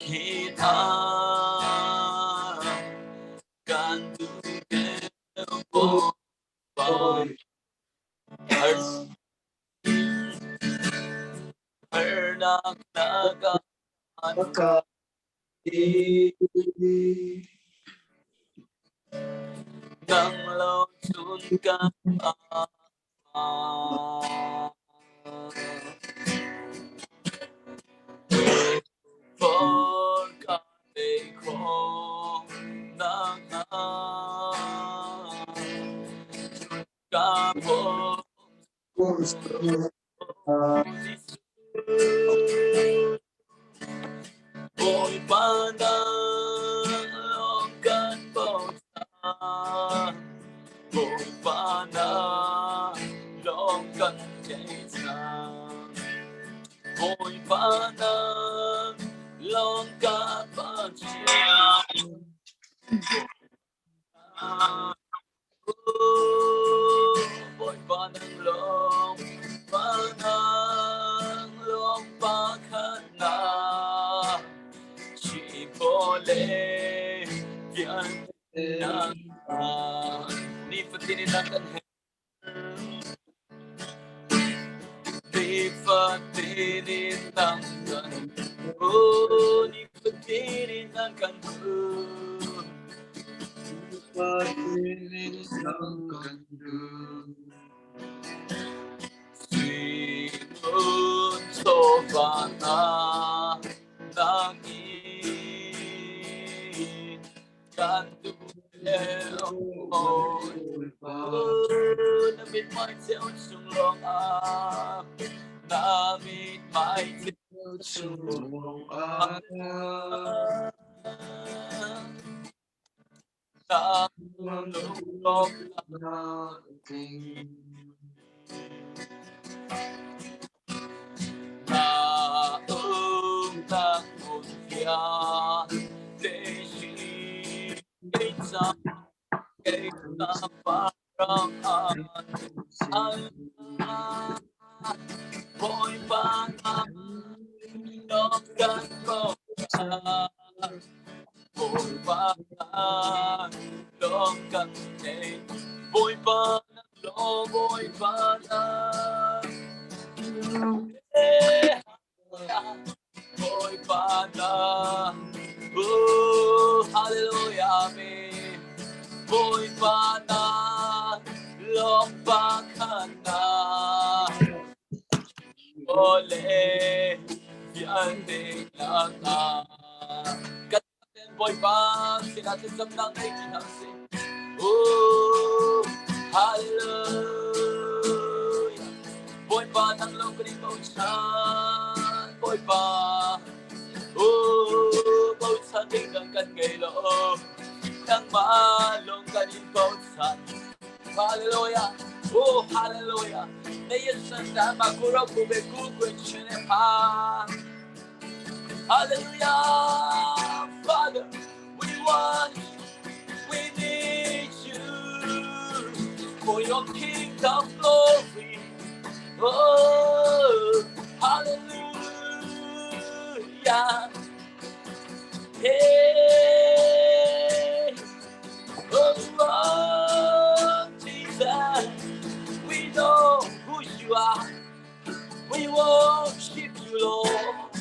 Hi hna kan duh deuh Bawipa harnak na kan Nang lo cun kan Bawipa na kan bochan, Bawipa na lawng kan tlaihchan. Bawipa na lawng ka Pathian. Bawipa nang lawng, pa nang lawng pakhat na Chipole tian nifatin in kan he nifatin in nang kan oh nifatin in nang kan Sinun chawva na nangin kan duh Na mithmai ceu chung lawngah na mithmai ceu chung lawngah Bawipa Bawipa Bawipa na Bawipa na Oh hallelujah amen Bawipa na lawng pakhat na Ole vialte lakah kan Bawipa sinah thlacamnak ngei ti hna sih. Oh, hallelujah. Bawipa nang lawng kan in bochan, Bawipa. Oh, bochan ding dang kan ngei lo. Nangmah lawng kan in bochan. Hallelujah. Oh, hallelujah. Na yesan ta ma kuro kube ku kwe chene pa. Hallelujah. Father, we want you. We need you for your kingdom glory. Oh, hallelujah. Hey, oh, oh, Jesus, we know who you are. We worship you, Lord.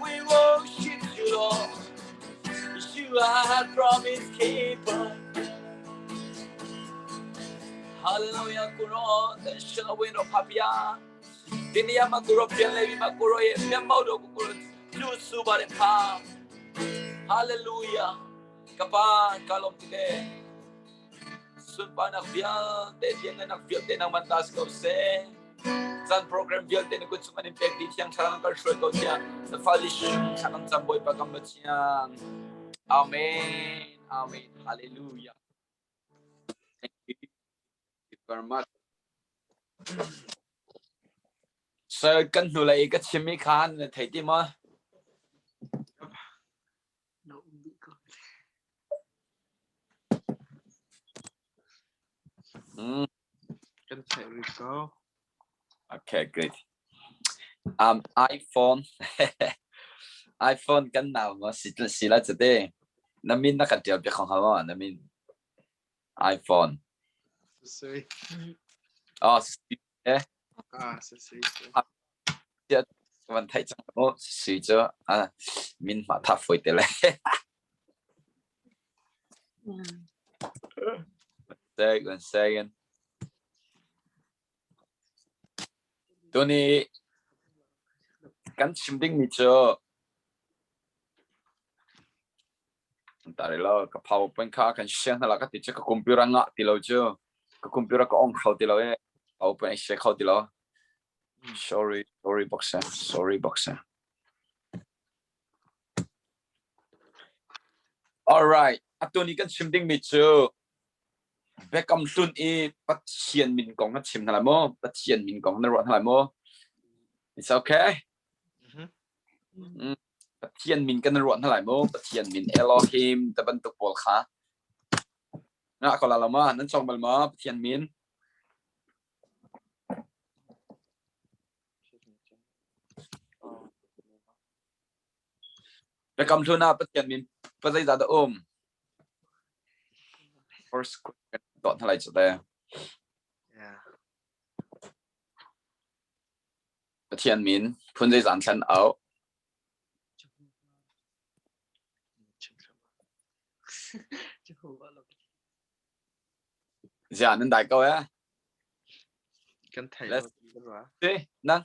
We worship you, Lord. You are promise keeper. Hallelujah, ကိုရောတရှင်ဝင်းတော်ဖဗျာဒီနေရာမှာကိုရောပြန်လဲပြီးမှကိုရောရဲ့မျက်မှောက်တော်ကိုကိုရောပြုစုပါတယ်ဖာ Hallelujah. Kapan kalom tile sunpanak vialte thiannak vialte nang mantas ko seh. Zan program vialte na kut chung an in pek dih thiang thlarau kan hruai ko tiah na fali thla kan cam Bawipa kan Pathian. Amen. Amen. Hallelujah. Thank you very much. Sir, kan hnulei ka chim i khan na thei ti maw? Kan theih rih ko. Okay, great. iPhone. iPhone kan nau maw si si la cate. Na min na kan tial piak kho hnga maw? Na min iPhone. Sui. Oh, si eh. Ah, si si. Tiah van theih cang maw? Si cu ah min ma tha foi te le. Sec, one second. Tuni kan chim dingmi cu tari lo ka PowerPoint kha kan share hna la ka ti cu ka computer ngah ti lo cu ka computer ka on kho ti lo e PowerPoint ai share kho ti lo. Sorry, sorry boxa, sorry boxa. All right, atu ni kan chim dingmi cu Biakam Hlun i Pathian min kong na chim hna lai maw? Pathian min kong na ruah hna lai maw? It's okay. Pathian min kan ruah hna lai maw? Pathian min Elohim te bantuk pawl kha. Nga ko la lo ma? Nan cawng bal ma? Pathian min? Biakam Hlun ah Pathian min pa zeizah dah um? First question tuah hna lai cu te. Yeah. Pathian min phun zeizah an thlen au? Jehovah lo. Zia nan dai ko eh? Kan thei Let's lo ti rua. see. Nang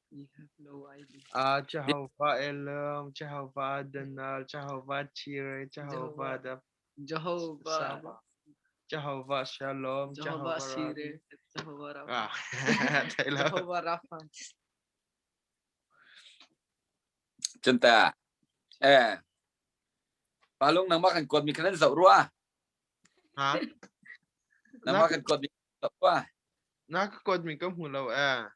You have no idea. Ah, Jehovah Elam, Jehovah Adonai, Jehovah Jireh, Jehovah the Jehovah Saba, Jehovah Shalom, Jehovah Jehovah Rabi. Sire, Jehovah Rapha. Ah, thei lo. Jehovah Rapha. Cunta eh palung nangmah kan kuat mi khan nan zoh rua. Ha? Nangmah kan kuat mi zoh rua. Na ka kuat mi ka hmu lo eh.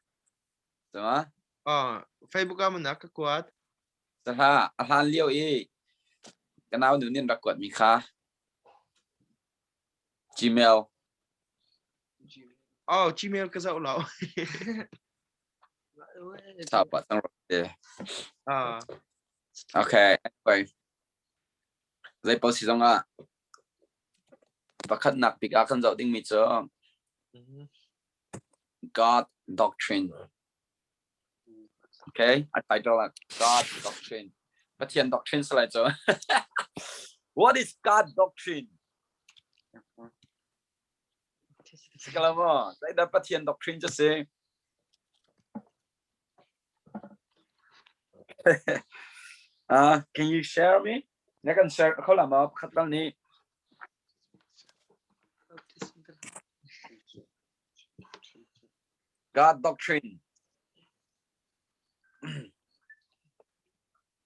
Sama? Ah, Facebook ah man na ka kuat. Sahla a hlan lio i ka nau nu nin rak kuat mi kha Gmail. Oh, Gmail ka zoh lo. Sa pa tang ro te. Ah. Okay, anyway. Zei paoh si zongah pakhatnak bik ah kan zoh dingmi cu God Doctrine. Okay, a title ah God Doctrine. Pathian Doctrine salai cu. What is God Doctrine? Sikala maw? Zeidah Pathian doctrine cu si? Can you share me? Na kan share kho la maw? Pakhat tal nih. God doctrine.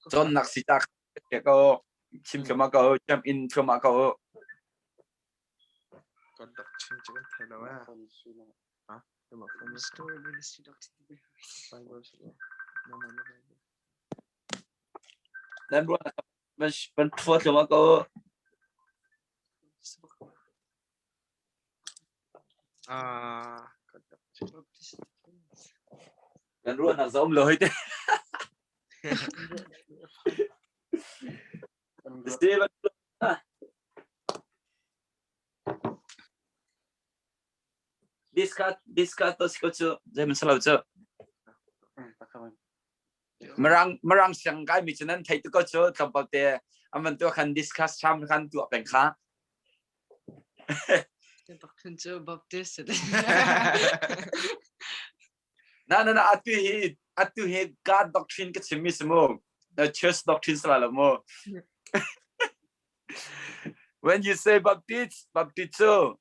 Cawnnak si ta ko chim thluahmah ko jump in thluahmah ko. Kan rak chim cu kan thei lo eh. Ha? Nama phone Story Ministry Doctrine. Bible si lo. Nama na Bible. Nan ruah ban ban thua thluahmah ko. Ah, kan rak chim. Nan ruahnak zaum lo hoi te. Si Discuss discuss to si ko cu zei man salo cu. Mirang mirang siang kai mi cu nan thei tu ko cu tlawmpal te an van tuah khan discuss cham khan tuah peng kha. Doctrine cu Baptist. Na na na atu hi God doctrine ka chim mi si mu. The church doctrine sala lo mu. When you say Baptist, Baptist cu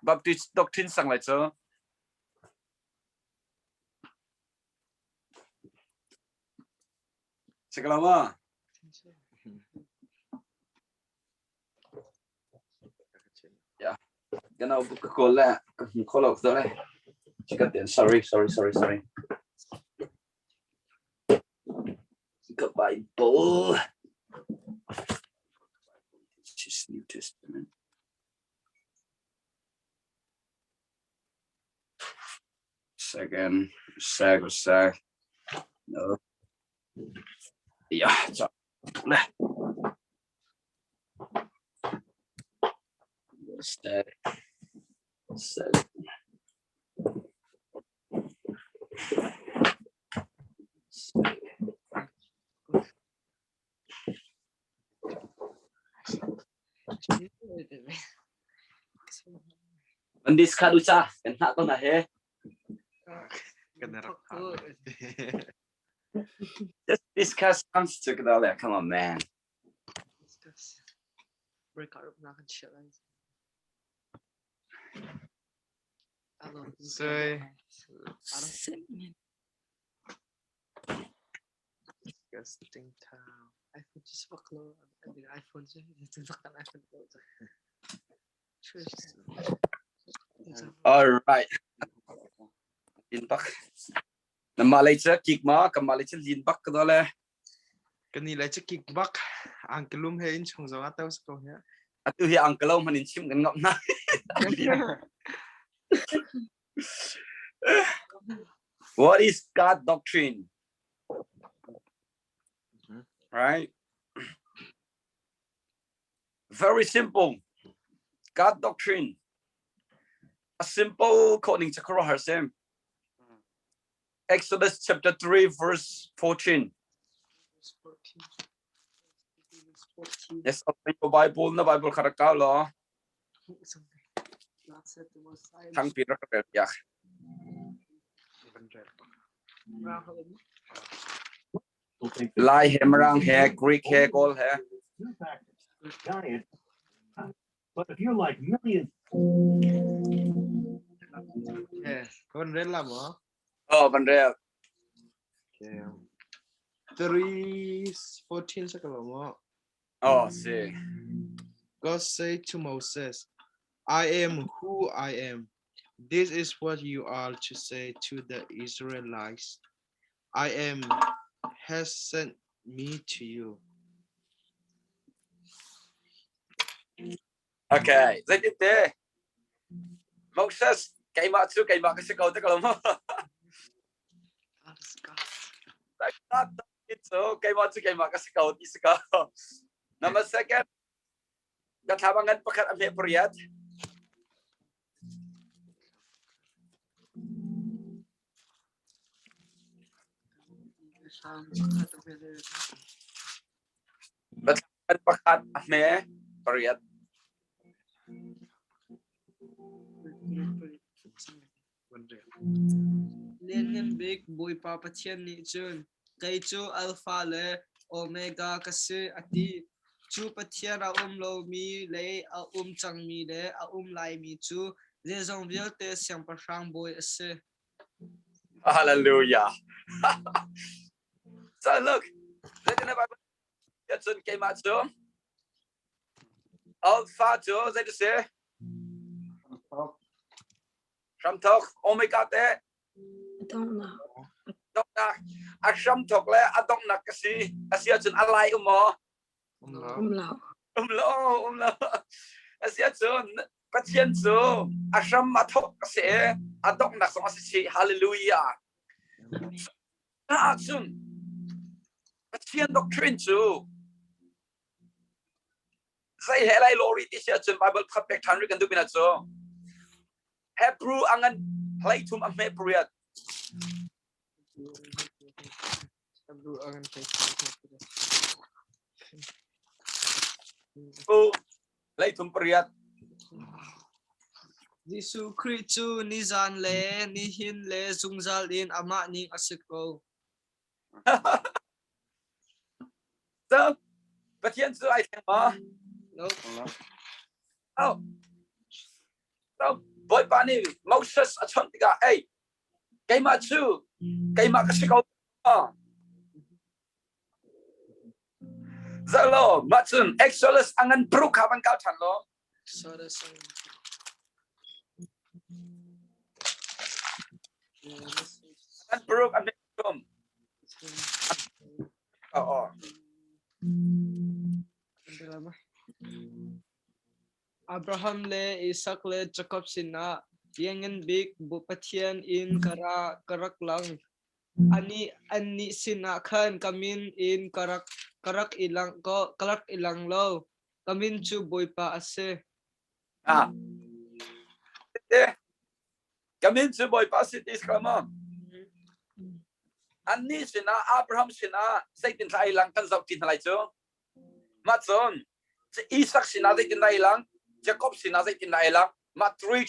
Baptist doctrine sang lai cu. Sikalama. Yeah. Kana ka call le ka hmu kho lo to le. Chikat ten sorry sorry sorry sorry. Ka Bible. This is New Testament. Second, sec, sec. No. Yeah. Le. Set. Set. An discard u ca kan hna ko na he. Kan rak Just discuss comes to kada come on man. Discuss. Breakout room na kan share lai. Say. Disgusting town. iPhone just fuck lo. iPhone cu iPhone lo. All right. Lin bak. Nama lei cu kik ma, kamah lei cu lin bak ka le. Kan ni lei cu kik bak. Angkelum he in chung zong ah tau ko he. Atu hi angkelo man in chim kan ngap na. What is God doctrine? Right? Very simple. God doctrine. A simple khawhning cu khuaruahhar si. Exodus chapter 3 verse 14. Yes, open your Bible na Bible kha rak kau law. Thangpi rak rel piak. Lai he Mirang he Greek he Kawl he. But if you're like millions Kan rel la maw? Oh, van rel. Okay. 3:14 sa ka lo maw? Oh, si. God said to Moses, I am who I am. This is what you are to say to the Israelites. I am has sent me to you. Okay, zeitin te? Moses, keimah cu keimah ka si ko te ko lo maw? God is God. So keimah cu keimah ka si ko ti si ko. Number second, ka thla ngan pakhat a hme pariat. Biathlam pakhat a hme pariat. Lianngan Bik Bawipa Pathian nih cun, Kei cu Alfa le Omega ka si, a ti. Cu Pathian a um lomi le a um cangmi le a um laimi cu zeizong vialte Siangpahrang Bawi a si. Hallelujah. So look, zeitin na Bible cun keimah cu Alpha cu zei ti si? Hramthok, Omega te Donghnak. Donghnak. A hramthok le a donghnak ka si. A si ahcun a lai um maw? Um lo. Um lo. Um lo, um lo. A si ahcun Pathian cu a hram a thok a si i a donghnak zong a si chih. Hallelujah. Amen. Ahcun Pathian doctrine cu zei he lai lori ti si ahcun Bible pakhat pek ṭhan rih kan duh mina cu Hebrew a ngan hlei thum a hme pariat. Hebrew a ngan hlei thum pariat. Jesuh Khrih cu nizan le nihin le zungzal in amah ning a si ko. So, Pathian cu ai thleng maw? No. Oh. So, Bawipa nih Moses a chawnh tikah, "Ei, keimah cu keimah ka si ko." Zoh law, mah cun Exodus a ngan paruk kha van kau ṭhan law. Ngan paruk a hme Oh, oh. Abraham le Isak le Jakob sinah Lianngan Bik Pathian in ka rak lang. Anih annih sinah khan ka min in ka rak ka rak i lang ka ka rak i lang lo. Ka min cu Bawipa a si. Ah. Te ka min cu Bawipa a si ti ka ma. Annih sinah Abraham sinah zeitin thla ai lang kan zoh ti hna lai cu. Mah cun Isak sinah zeitin ai lang, Jacob sinah zeitin ai lang, mah three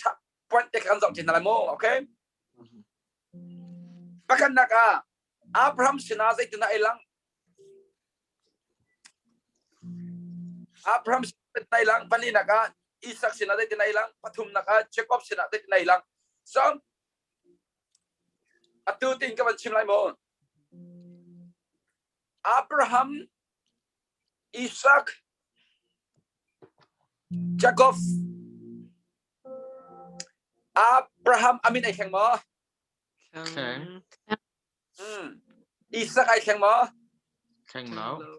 point te kan zoh ti hna lai mu, okay? Pakhatnak ah Abraham sinah zeitin ai lang? Abraham sinah ai lang, palinak ah Isak sinah zeitin ai lang, pathumnak ah Jacob sinah zeitin ai lang. So atu tin ka van chim lai mu. Abraham, Isak, Jacob. Abraham amin ai thleng maw? Thleng. Isak ai thleng maw? Thleng lo.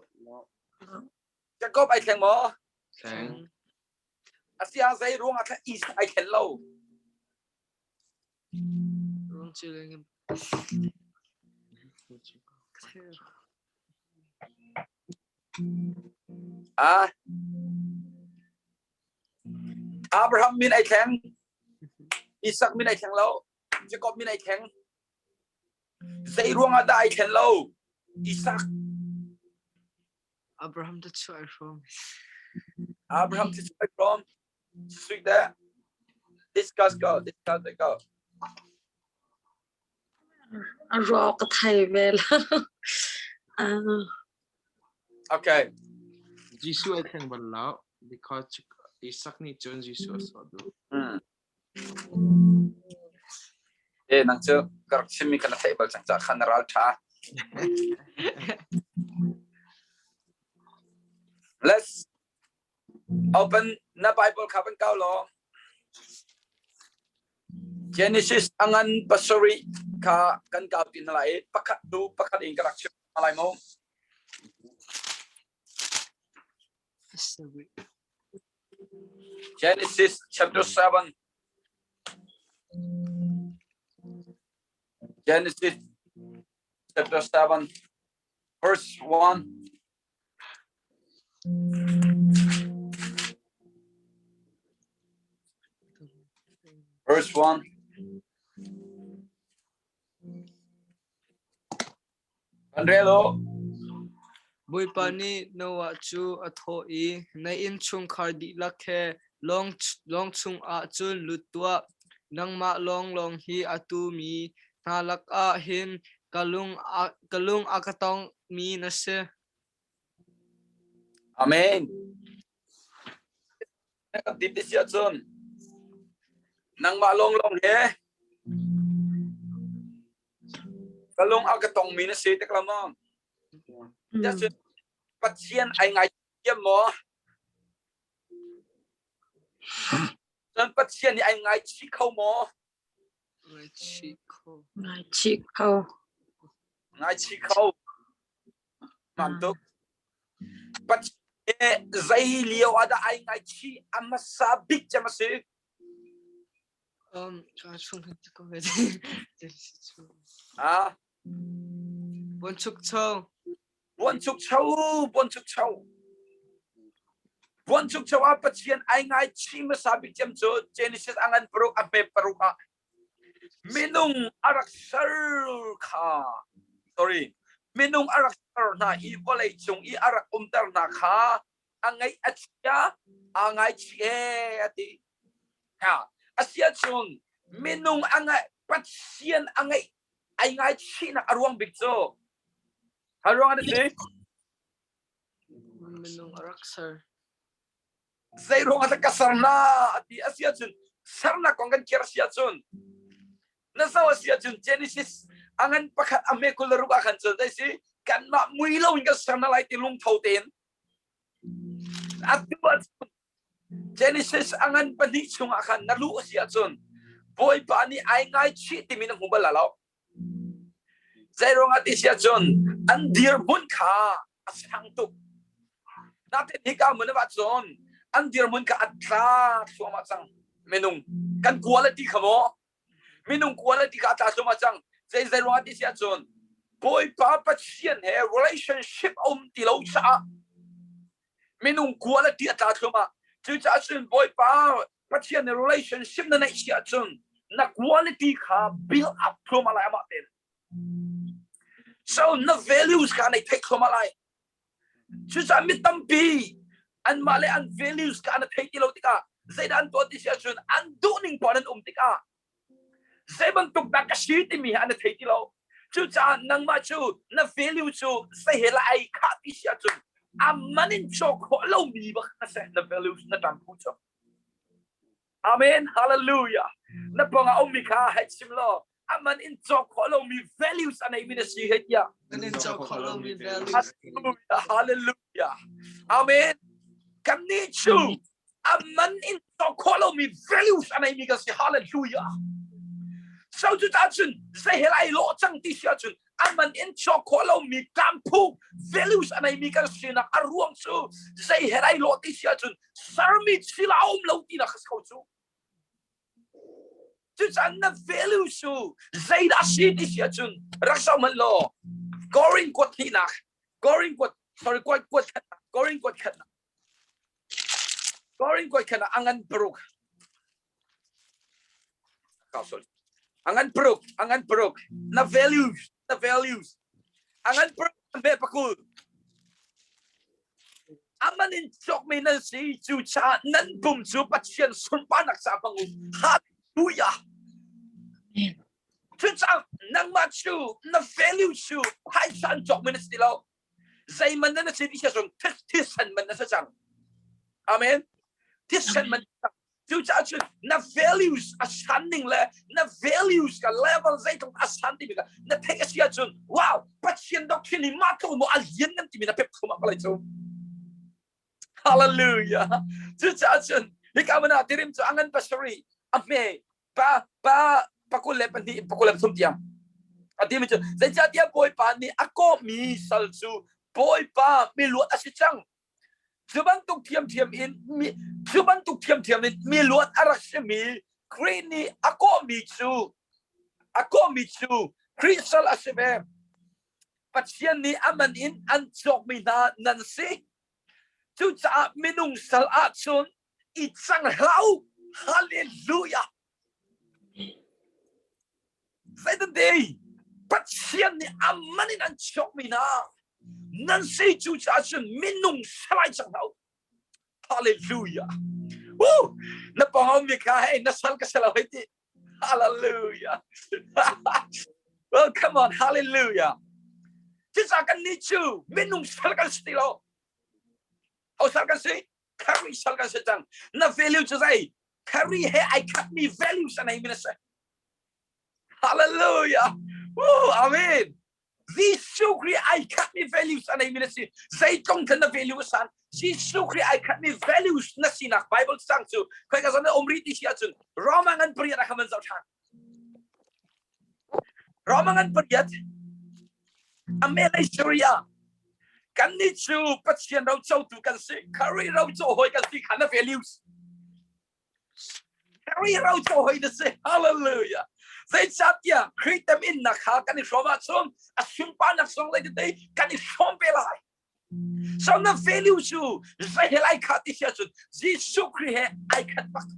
Jacob ai thleng maw? Thleng. Asia zei ruang ah Isak ai thlen lo? Ah. Abraham min ai thleng. Isak min ai thleng lo. Jacob min ai thleng. Zei ruang ah dah ai thlen lo? Isak. Abraham te chu ai hrawm. Abraham te chu ai hrawm. Sweet that. Discuss go. Discuss go. A rawk a thai vel. Okay. Jesuh ai thleng bal lo because Isak nih cun Jesuh a sawh duh. Eh nang cu ka rak chimmi kha na theih bal cang ca khan na ral ṭha. Let's Open na Bible kha van kau law Genesis angan pasarih kha kan kau ti hna lai i pakhat tu pakhat in ka rak chim hna lai mu. Genesis chapter 7 Genesis chapter 7 verse 1 Verse 1. Kan rel u. Bawipa nih Noah cu a thawh i, Na innchungkhar dihlak he lawng chungah cun lut tuah. Nangmah lawnglawng hi atu mi hna lakah hin ka lung a ka tongmi na si. Amen. Kan ti ti si ahcun nangmah lawnglawng he ka lung a ka tongmi na si tak la maw? Cun Pathian ai ngai thiam maw? Cun Pathian nih ai ngaichih kho maw? Ngaichih kho. Ngaichih kho. Ngaichih kho. Mantuk. Pathian zei lio ah dah ai ngaichih a hmasa bik cem a si? Ka chung hin ko ve. Ah. Buanchukcho. Buanchukcho, buanchukcho. Buanchukcho ah Pathian ai ngaichih hmasa bik cem cu Genesis a ngan paruk a hme paruk ah minung a rak ser kha sorry minung a rak ser hna i vawlei cung i a rak umter hna kha a ngaih a chia aa ngaichih ee a ti. Ha a si ahcun minung a ngaih Pathian a ngaih ai ngaichihnak a ruang bik cu a ruang an si Minung a rak ser. Zei ruang ah ka ser na a ti a si ahcun sernak kong kan kir a si ahcun na zoh a si ahcun Genesis a ngan pakhat a hme 26 ah khan cun zei si kanmah mui lo in kan ser na lai ti lungtho tein atu ahcun Genesis a ngan pahnih chungah khan na luh a si ahcun Bawipa nih ai ngaichih timi na hmu bal lo. Zeiruangah ti si ahcun an dirhmun kha a sang tuk. Natin hika mun ah cun an dirhmun kha a tla thluahmah cang. Minung kan quality kha maw? Minung quality kha a tla thluahmah cang. Zei zei ruangah ti si ahcun Bawipa Pathian he relationship a um ti lo caah minung quality a tla thluahmah. Cucaah cun Bawipa Pathian he relationship na neih si ahcun na quality kha build up thluahmah lai amah tein. So na values kha nei theih thluahmah lai. Cucaah mi tampi anmah le an values kha an thei ti lo tikah zeidah an tuah ti si ahcun an duhning paoh an um tikah zei bantuk dah ka si timi hi an i thei ti lo. Cucaah nangmah cu na value cu zei he la ai khah ti si ahcun a man in cawk khawh lomi bak na si na values na ṭam phu cu. Amen. Hallelujah. Na pawng ah ummi kha hei chim law a man in cawk khawh lomi values a neimi na si hei tiah. Kan in cawk khawh lomi values. Hallelujah. Hallelujah. Amen. Kannih cu a man in cawk khawh lomi values a neimi kan si. Hallelujah. So cu ta cun zei he lai lawh cang ti si ahcun a man in cawk khawh lomi kamphu values a neimi kan sinak a ruang cu zei he lai lawh ti si ahcun sermi thil a um lo tinak a si ko cu. Cucaah na value cu zeidah si ti si ahcun rak zoh hmanh law Korin kuat hnihnak Korin kuat sorry kuat kuat khatnak Korin kuat khatnak Korin kuat khatnak a ngan paruk a ngan paruk a ngan paruk na values na values a ngan paruk ve pakul Aman in cawkmi nan si cu caah nan pum cu Pathian sunparnak caah hmang u. Hallelujah. Cucaah nangmah cu na value cu phaisa an cawkmi na si ti lo. Zeiman na si ti sia thisen man na si cang. Amen. Thisen man Cucaah cun na values a san ning le na values ka level zeitluk a san timi ka na theih a si ahcun wow Pathian doctrine hi mah tluk maw a lian nan timi na pep thluahmah ko lai cu. Hallelujah. Cucaah cun hika mana tirim cu angan pasari a hme pa pa pakul le pahnih pakul le pathum tiang a timi cu zeicahtiah Bawipa nih a kawhmi sal cu Bawipa miluat a si cang Cu bantuk ṭhiamṭhiam in mi cu bantuk ṭhiamṭhiam in mi luat a rak simi Khrih nih a kawhmi cu a kawhmi cu Khrih sal a si ve. Pathian nih a man in an cawkmi hna nan si. Cucaah minung sal ahcun i cang hlah u. Hallelujah! Zeitin Pathian nih a man in an cawkmi hna nan si cu caah cun minung salai cang hna u. Hallelujah. Woo! Na pawng mi kha hey na sal ka sal hoi ti. Hallelujah. well, come on, hallelujah. Cucaah kan nih cu minung sal kan si ti lo. Ho sal kan si? Kari sal kan si cang. Na value cu zei? Kari he ai khatmi values a nei mi na si. Hallelujah. Woo, amen. Jesuh Khrih ai khatmi values a neimi na si. Zeitlung khan na value a san. Jesuh Khrih ai khatmi values na sinak Bible cang cu khoi ka zan um rih ti si ahcun Roma ngan pariat ah khan van zoh ṭhan. Roma ngan pariat Amelei Syria kan nih cu Pathian ro cotu kan si. Khrih ro co hawi kan si kha na values. Khrih ro co hoi na si. Hallelujah. Zeicahtiah Khrih teminnak kha kan i hrawm ahcun a sunparnak zong le tete kan i hrawm ve lai. So na value cu zei he lai kha ti si ahcun Jesuh Khrih he ai khat bak.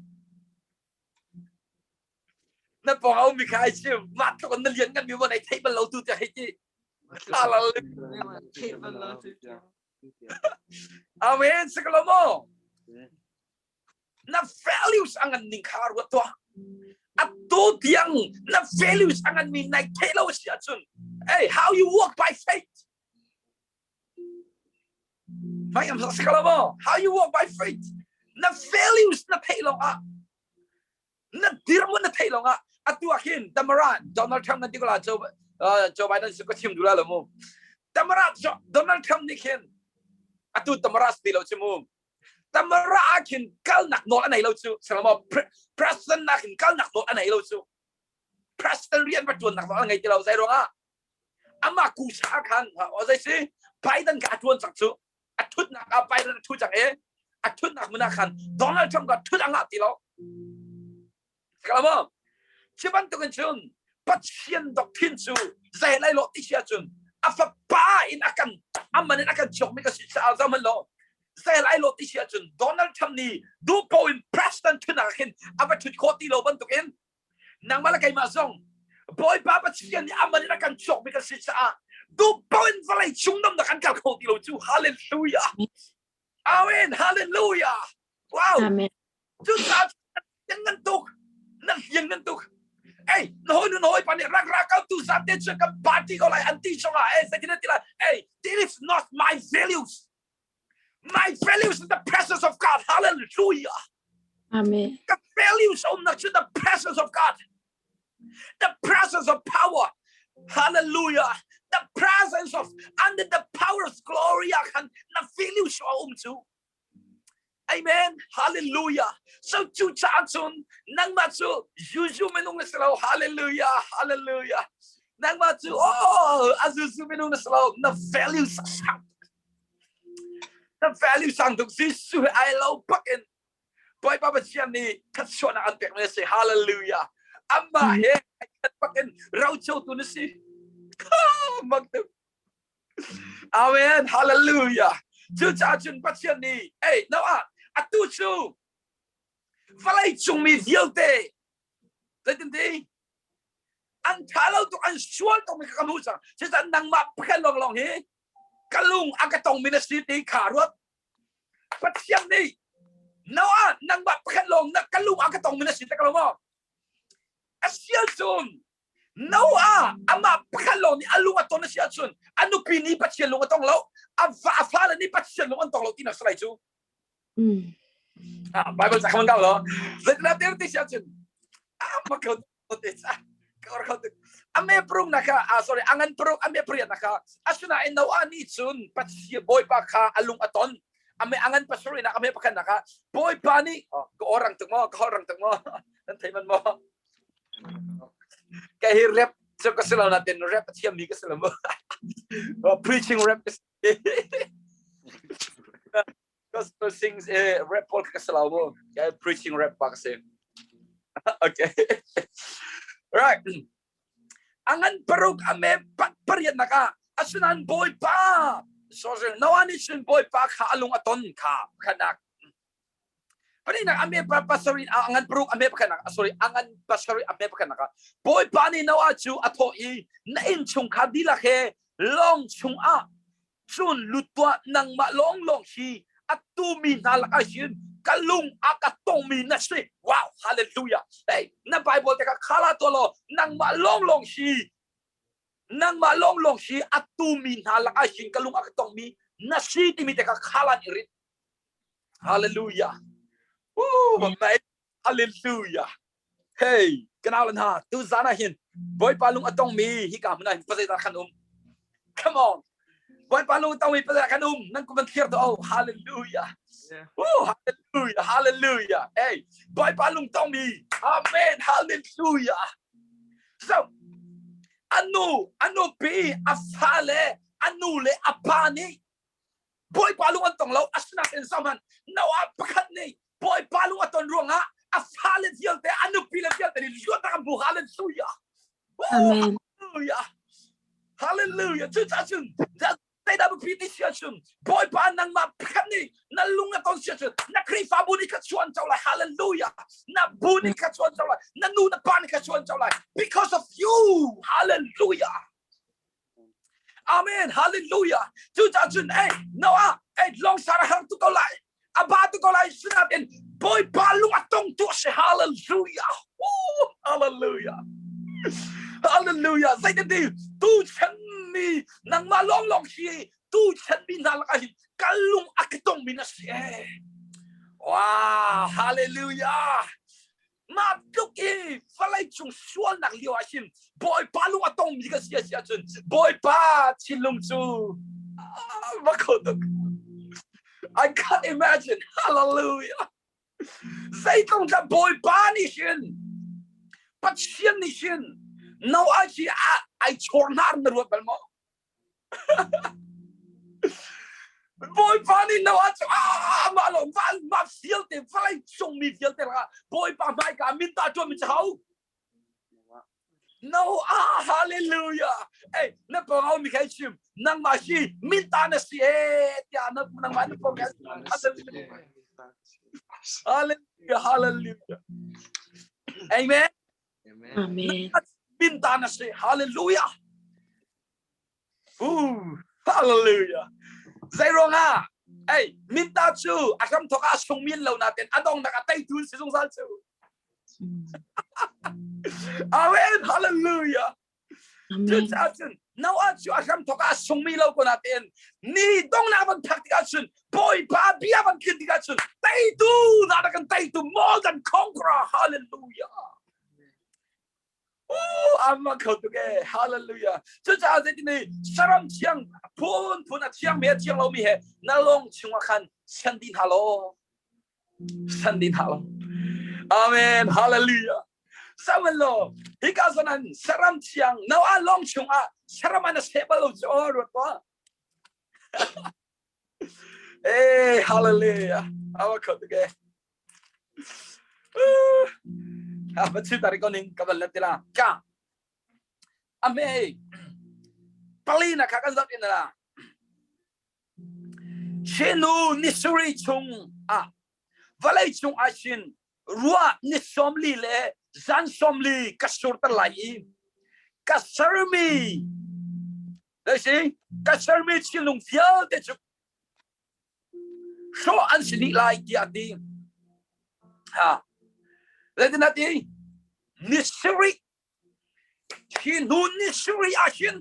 Na pawng a ummi kha ai chim. Mah tluk in na lian ngan mi maw nei theih bal lo tu tiah hei ti. Hallelujah. Theih bal lo tu tiah. Amen. Sikalo mo. Na values a ngan ning kha ruat tuah. Atu tiang na values a ngan mi nai theih lo si ahcun hey how you walk by faith Vai am sak lo maw? How you walk by faith? Na values na theih long ah na dirhmun na theih long ah atu ah khin Tamara Donald Trump nan ti ko la Joe Joe Biden su ka chim du la lo mu Tamara Donald Trump nih khin atu Tamara ti lo chu mu Tamara ah khin kalnak nawl a nei lo cu salamo president nak hin kalnak nawl a nei lo cu president rian va tuannak nawl a ngei ti lo zei ruangah amah kusa khan o zei si Biden ka a tuan cang cu a thutnak ah Biden a thu cang e a thutnak mun ah khan Donald Trump ka thut angah ti lo Kalamo ci bantukin cun Pathian doctrine cu zei lai lo ti si ahcun A fapa in a kan aman in a kan chok mi ka si sa zaman lo. Zel ai lo ti si ahcun Donald Trump nih duhpo in president thunak khin a va thut khawh ti lo bantukin nangmah le keimah zong Bawipa Pathian nih aman in a kan cawk mi kan si caah duhpo in vawlei chung namnak kan kal kho ti lo cu. Hallelujah. Amen. Hallelujah. Wow. Amen. Cucaah nan ngan tuk. Nan hliang nan tuk. Ei, na hawi nu na hawi pa nih rak ra kau tu zat te cu kan party ko lai an ti zong ah, ei, zeitin an ti lai? Ei, this is not my values. My values is the presence of God. Hallelujah. Amen. The values um nak cu the presence of God. The presence of power. Hallelujah. The presence of under the power of glory ah khan na values a um cu. Amen. Hallelujah. So cu caah cun nangmah cu zuzu minung na si lo. Hallelujah. Hallelujah. Nangmah cu oh a zuzu minung na si lo. Na value sang. Na value sang tuk. Jesuh he ai lo bak in Bawipa Pathian nih thatchuahnak an pek mi a si. Hallelujah. Amah he ai khat bak in rocotu na si. Mak tuk. Amen. Hallelujah. Cucaah cun Pathian nih, ei, no ah, atu cu vawlei cung mi vialte zeitin ti an ṭha lo tuk an sual tuk mi kha ka hmuh cang. Cucaah nangmah pakhat lawnglawng hi ka lung a ka tong mi na si ti kha ruat. Pathian nih Noah nangmah pakhat lawng na ka lung a ka tong mi na si tak lo maw? A sial cun Noah amah pakhat lawng nih a lung a ton a si ahcun a nupi nih Pathian lung a tong lo, a va a fale nih Pathian lung an tong lo tinak si lai cu. Ah, Bible ca khaman kau lo. Zeitinah ter ti si ahcun ah ma kho te cha ka kho te ame prung na kha ah sorry angan prung ame priat na kha asinain Noah nih cun Pathian Bawipa kha a lung a ton ame angan pasarih nak ame pakhat nak ah Bawipa nih oh, ka orang tuk maw ka orang tuk maw nan thei man maw Ka hi rap cu ka si lo natin rap a thiammi ka si lo mu. Preaching rap ka si. Gospel sings eh, rap pawl ka si lo mu. Ka preaching rap pa ka si. Okay. Right. Angan paruk ame pat pariat naka asunan Bawipa sorry Noah nih cun Bawipa kha alung aton kha khanak Pahnihnak a me pa pasarih a ngan paruk a me pakhatnak sorry a ngan pasarih a me pakhatnak ah Bawipa nih Noah cu a thawh i na innchungkhar dihlak he lawng chungah cun lut tuah nangmah lawnglawng hi a tumi hna lakah hin ka lung a ka tongmi na si wow hallelujah hey na bible te kha khala tuah law nangmah lawnglawng hi nangmah lawnglawng hi a tumi hna lakah hin ka lung a ka tongmi na si timi te kha khalan i rit Hallelujah. Woo, mate. Hallelujah. Hey, kanau lan ha, tu zan ah hin Bawipa lung a tong mi hi ka hmun ah hin pazei dah khan um. Come on. Bawipa lung a tong mi pazei dah khan um. Nan kum an thlir to. Oh, hallelujah. Woo, hallelujah. Hallelujah. Hey, Bawipa lung tong mi. Amen. Hallelujah. So, anu, anu pi, a fa le, anu le a pa nih Bawipa lung an tong lo asinain zohhmanh Noah pakhat nih Bawipa lung a ton ruangah a fale vialte a nupi le vialte nih luatnak an hmu hallelujah Amen. Hallelujah Hallelujah cucaah cun zeidah biapi ti si ahcun Bawipa nangmah pakhat nih na lung a ton si ahcun na Khrihfabu nih kha chuan co lai hallelujah na bu nih kha chuan co lai na nu na pa nih kha chuan co lai because of you hallelujah Amen. Hallelujah. Cucaah cun ei Noah ei long sar a har tu ko lai. A ba tu ko lai sinain Bawipa lung a tong tu a si. Hallelujah. Woo, hallelujah. Hallelujah. Zeitin tu chan mi nangmah lawng lawng hi tu chan mi hna lakah hin ka lung a ka tong mi na si. Wow, hallelujah. Mah tluk i vawlei cung sualnak lio ah hin Bawipa lung a tongmi ka si a si ahcun Bawipa thinlung cu va kho tuk. I can't imagine. Hallelujah. Zeitlung tla Bawipa nih hin Pathian nih hin Noah hi ai chawr hna na ruat bal maw? Bawipa nih Noah cu ah mah lo mah mah vialte vawlei cung mi vialte lakah Bawipa hmaika min ta ṭuan mi cu ho? No ah hallelujah. Hey, na pawng mi khai chim nangmah hi minta na si e tiah na nangmah na pawng Hallelujah hallelujah. Amen. Amen. Minta na si hallelujah. Ooh, hallelujah. Zei ruangah ei minta cu a hram thok ah sung min lo natin a dong nak a tei tun si zungzal cu. Amen. Hallelujah. Cucaah cun Noah cu a hram thok ah sungmi lo ko natin ni dongnak van phak tikah cun Bawipa bia van tlin tikah cun teitu na rak kan teitu more than conqueror. Hallelujah. Ooh, amma kho tuk e. Hallelujah. Cucaah zeitin ni saram thiang phun phun a thiang mi a thiang lomi he na lawng chungah khan sian dih hna law san dih hna law. Amen. Hallelujah. Samuel lo hika zanan saram thiang Noah lawng chungah saram an a seh bal lo cu aw ruat tuah. Eh, hallelujah. Awa kho tuk e. Ah, pathin tari ko ning ka bal let tila. Ka. Ame. Pali na kha kan zat in la. Shinu nisuri chung ah vawlei chung ah shin ruah ni 40 le zan 40 ka surter lai i ka sermi si ka sermi thilnung vialte cu hrawh an si dih lai tiah a ti. Ha. Zeitin a ti? Ni sarih hi hnu ni sarih ah hin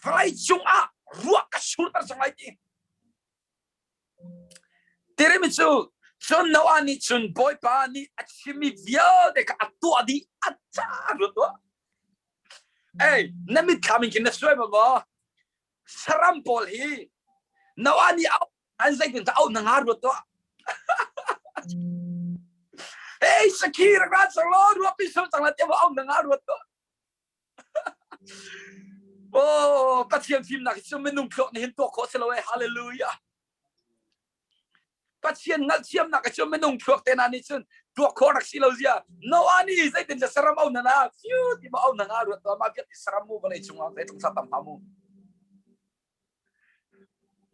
vawlei cungah ruah ka surter cang lai ti. Tirimi cu cun Noah nih cun Bawipa nih a chimmi vialte kha a tuah dih a ca ruat tuah. Ei, na mitthlam in khin na suai maw? Saram pawl hi Noah nih au an zeitin dah au na nga ruat tuah. Hey, sakhi rak ra cang law ruahpi so cang la tiah au na nga ruat tuah. Oh, Pathian fimnak hi cu minung thluak nih hin tuah khawh si lo eh. Hallelujah. Pathian hngalhthiamnak hi cu minung thluak te na nih cun tuah khawh rak si lo zia. Noah nih zeitin dah saram au na na fiu ti ma au na nga ruat tuah ma biak ti saram mu vawlei cungah zeitluk sa tam hlah mu.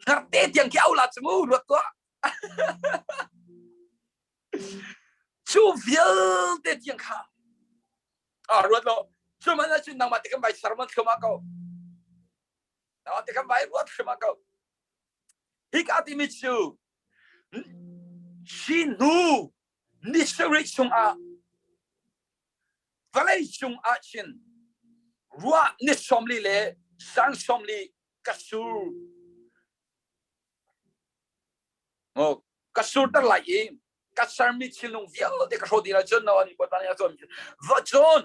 Hngar te tiang khi au la cu mu ruat tuah. Cu vialte tiang kha ah ruat lo cu man ahcun nangmah te kan vai sermon thluahmah ko nangmah te kan vai ruat thluahmah ko hika timi cu hi hnu ni sarih chungah vawlei cungah chin ruah ni 40 le zan 40 ka sur ka surter lai i ka sermi thilnung vialte ka hrawh dih lai cun no ani bawipa nih a cawn va cun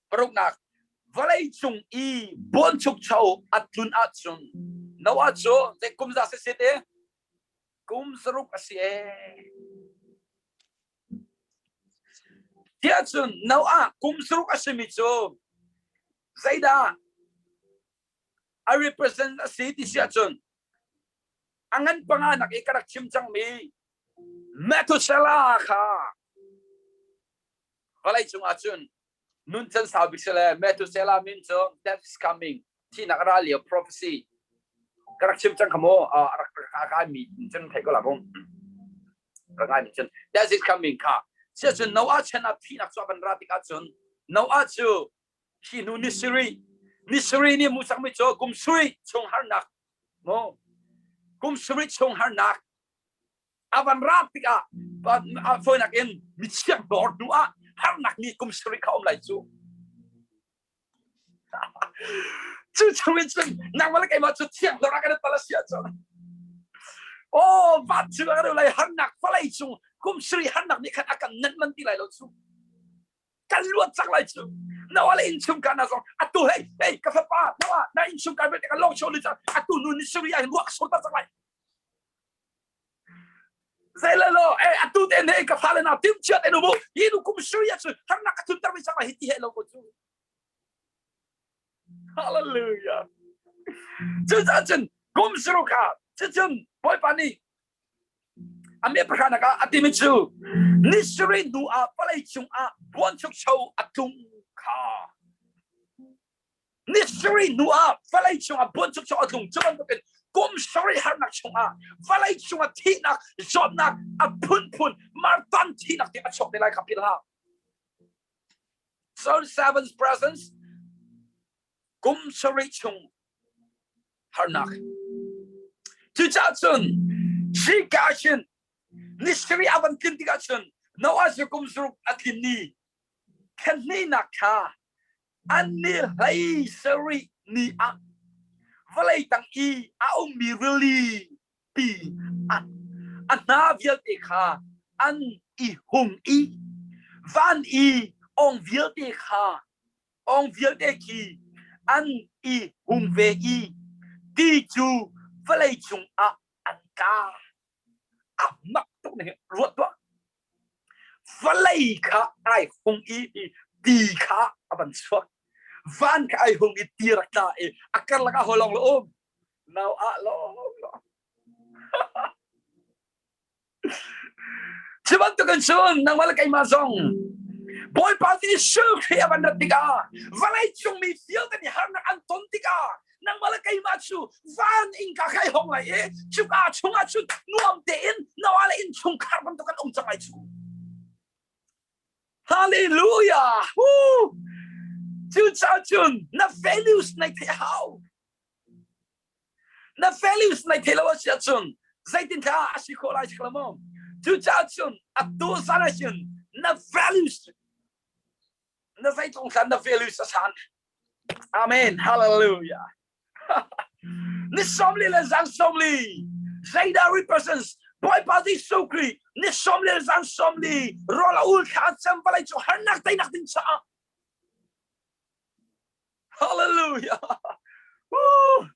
paruknak vawlei cung i buanchukcho a tlun ahcun Noah cu zei kum za si te kum saruk a si e tiah cun Noah kum saruk a simi cu zeidah a represent a si ti si ahcun a ngan panga nak i ka rak chim cangmi Methuselah kha vawlei cung ahcun nun can sau bik si le Methuselah min cu death is coming thihnak a ra lio prophecy ka rak chim cang kha mu rak rak mi cun thei ko la bung rak ngai mi cun death is coming kha sia cun Noah chan ah thihnak cu a van ra tikah cun Noah cu hi hnu ni sarih ni sarih nih mu sakmi cu kum sarih chung harnak mu kum sarih chung harnak a van rak tikah fawinak in mi chiang dor hnu ah harnak ni kum sarih kha um lai cu cu chung in cun nangmah le keimah cu thiang dor ah kan tal a si ahcun oh van cu kan lai harnak vawlei cung kum sarih harnak nih khan a kan nenh man ti lai lo cu kan luat cang lai cu Noah le innchung ka na zong atu hei hei ka fapa Noah na innchung kai ka long show li cang atu nu ni suri ah hin ruak sur ta cang lai zei le lo eh atu te ne ka fale na tim chiat enu mu hi nu kum suri ah cu harnak ka thun ter mi cang lai hi ti he lo ko cu hallelujah cu cun kum suru kha cucun bawipa nih. A me pahranak ah a timi cu ni sarih hnu ah vawlei cungah buanchukcho a tlung kha. Ni sarih hnu ah vawlei cungah buanchukcho a tlung. Cu bantukin kum sarih harnak chungah vawlei cungah thihnak, zawtnak a phunphun martan thihnak tiang a chuak te lai kha philh hlah. So seven's presence kum sarih chung harnak. Cucaah cun hika hin ni sarih a van tlin tikah cun Noah cu kum saruk a tlin ni thlenhnak kha an ni hlei sarih ni ah vawlei tang i a ummi rili pi a hna vialte kha an i hung i van i ong vialte kha ong vialte khi an i hung ve i ti cu vawlei cungah an tla. A mak tuk ning ruat tuah. Vawlei kha ai hung i ti kha a van chuak. Van kha ai hung i ti rak tla i a karlak ah holong lo um. Nau ah lawng lawng. Cu bantukin cun nangmah le keimah zong Bawipa Jesuh Khrih a van rat tikah vawlei cung mi vialte nih harnak an ton tikah nangmah le keimah cu van innka kha i hong lai i cuka chungah cun nuam tein Noah le innchungkhar bantuk kan um cang lai cu. Hallelujah! Woo! Cucaah cun na values nei theih hau. Na values nei thei lo a si ahcun zeitin thla a si khawh lai si maw? Cucaah cun atu zan ah hin na values na zeitlung thlan na values a san. Amen. Hallelujah. Ni 40 le zan 40 zeidah represents Bawipa Jesuh Khrih ni 40 le zan 40 rawl a ul thla cem vawlei cu harnak teinak ding caah Hallelujah. Woo!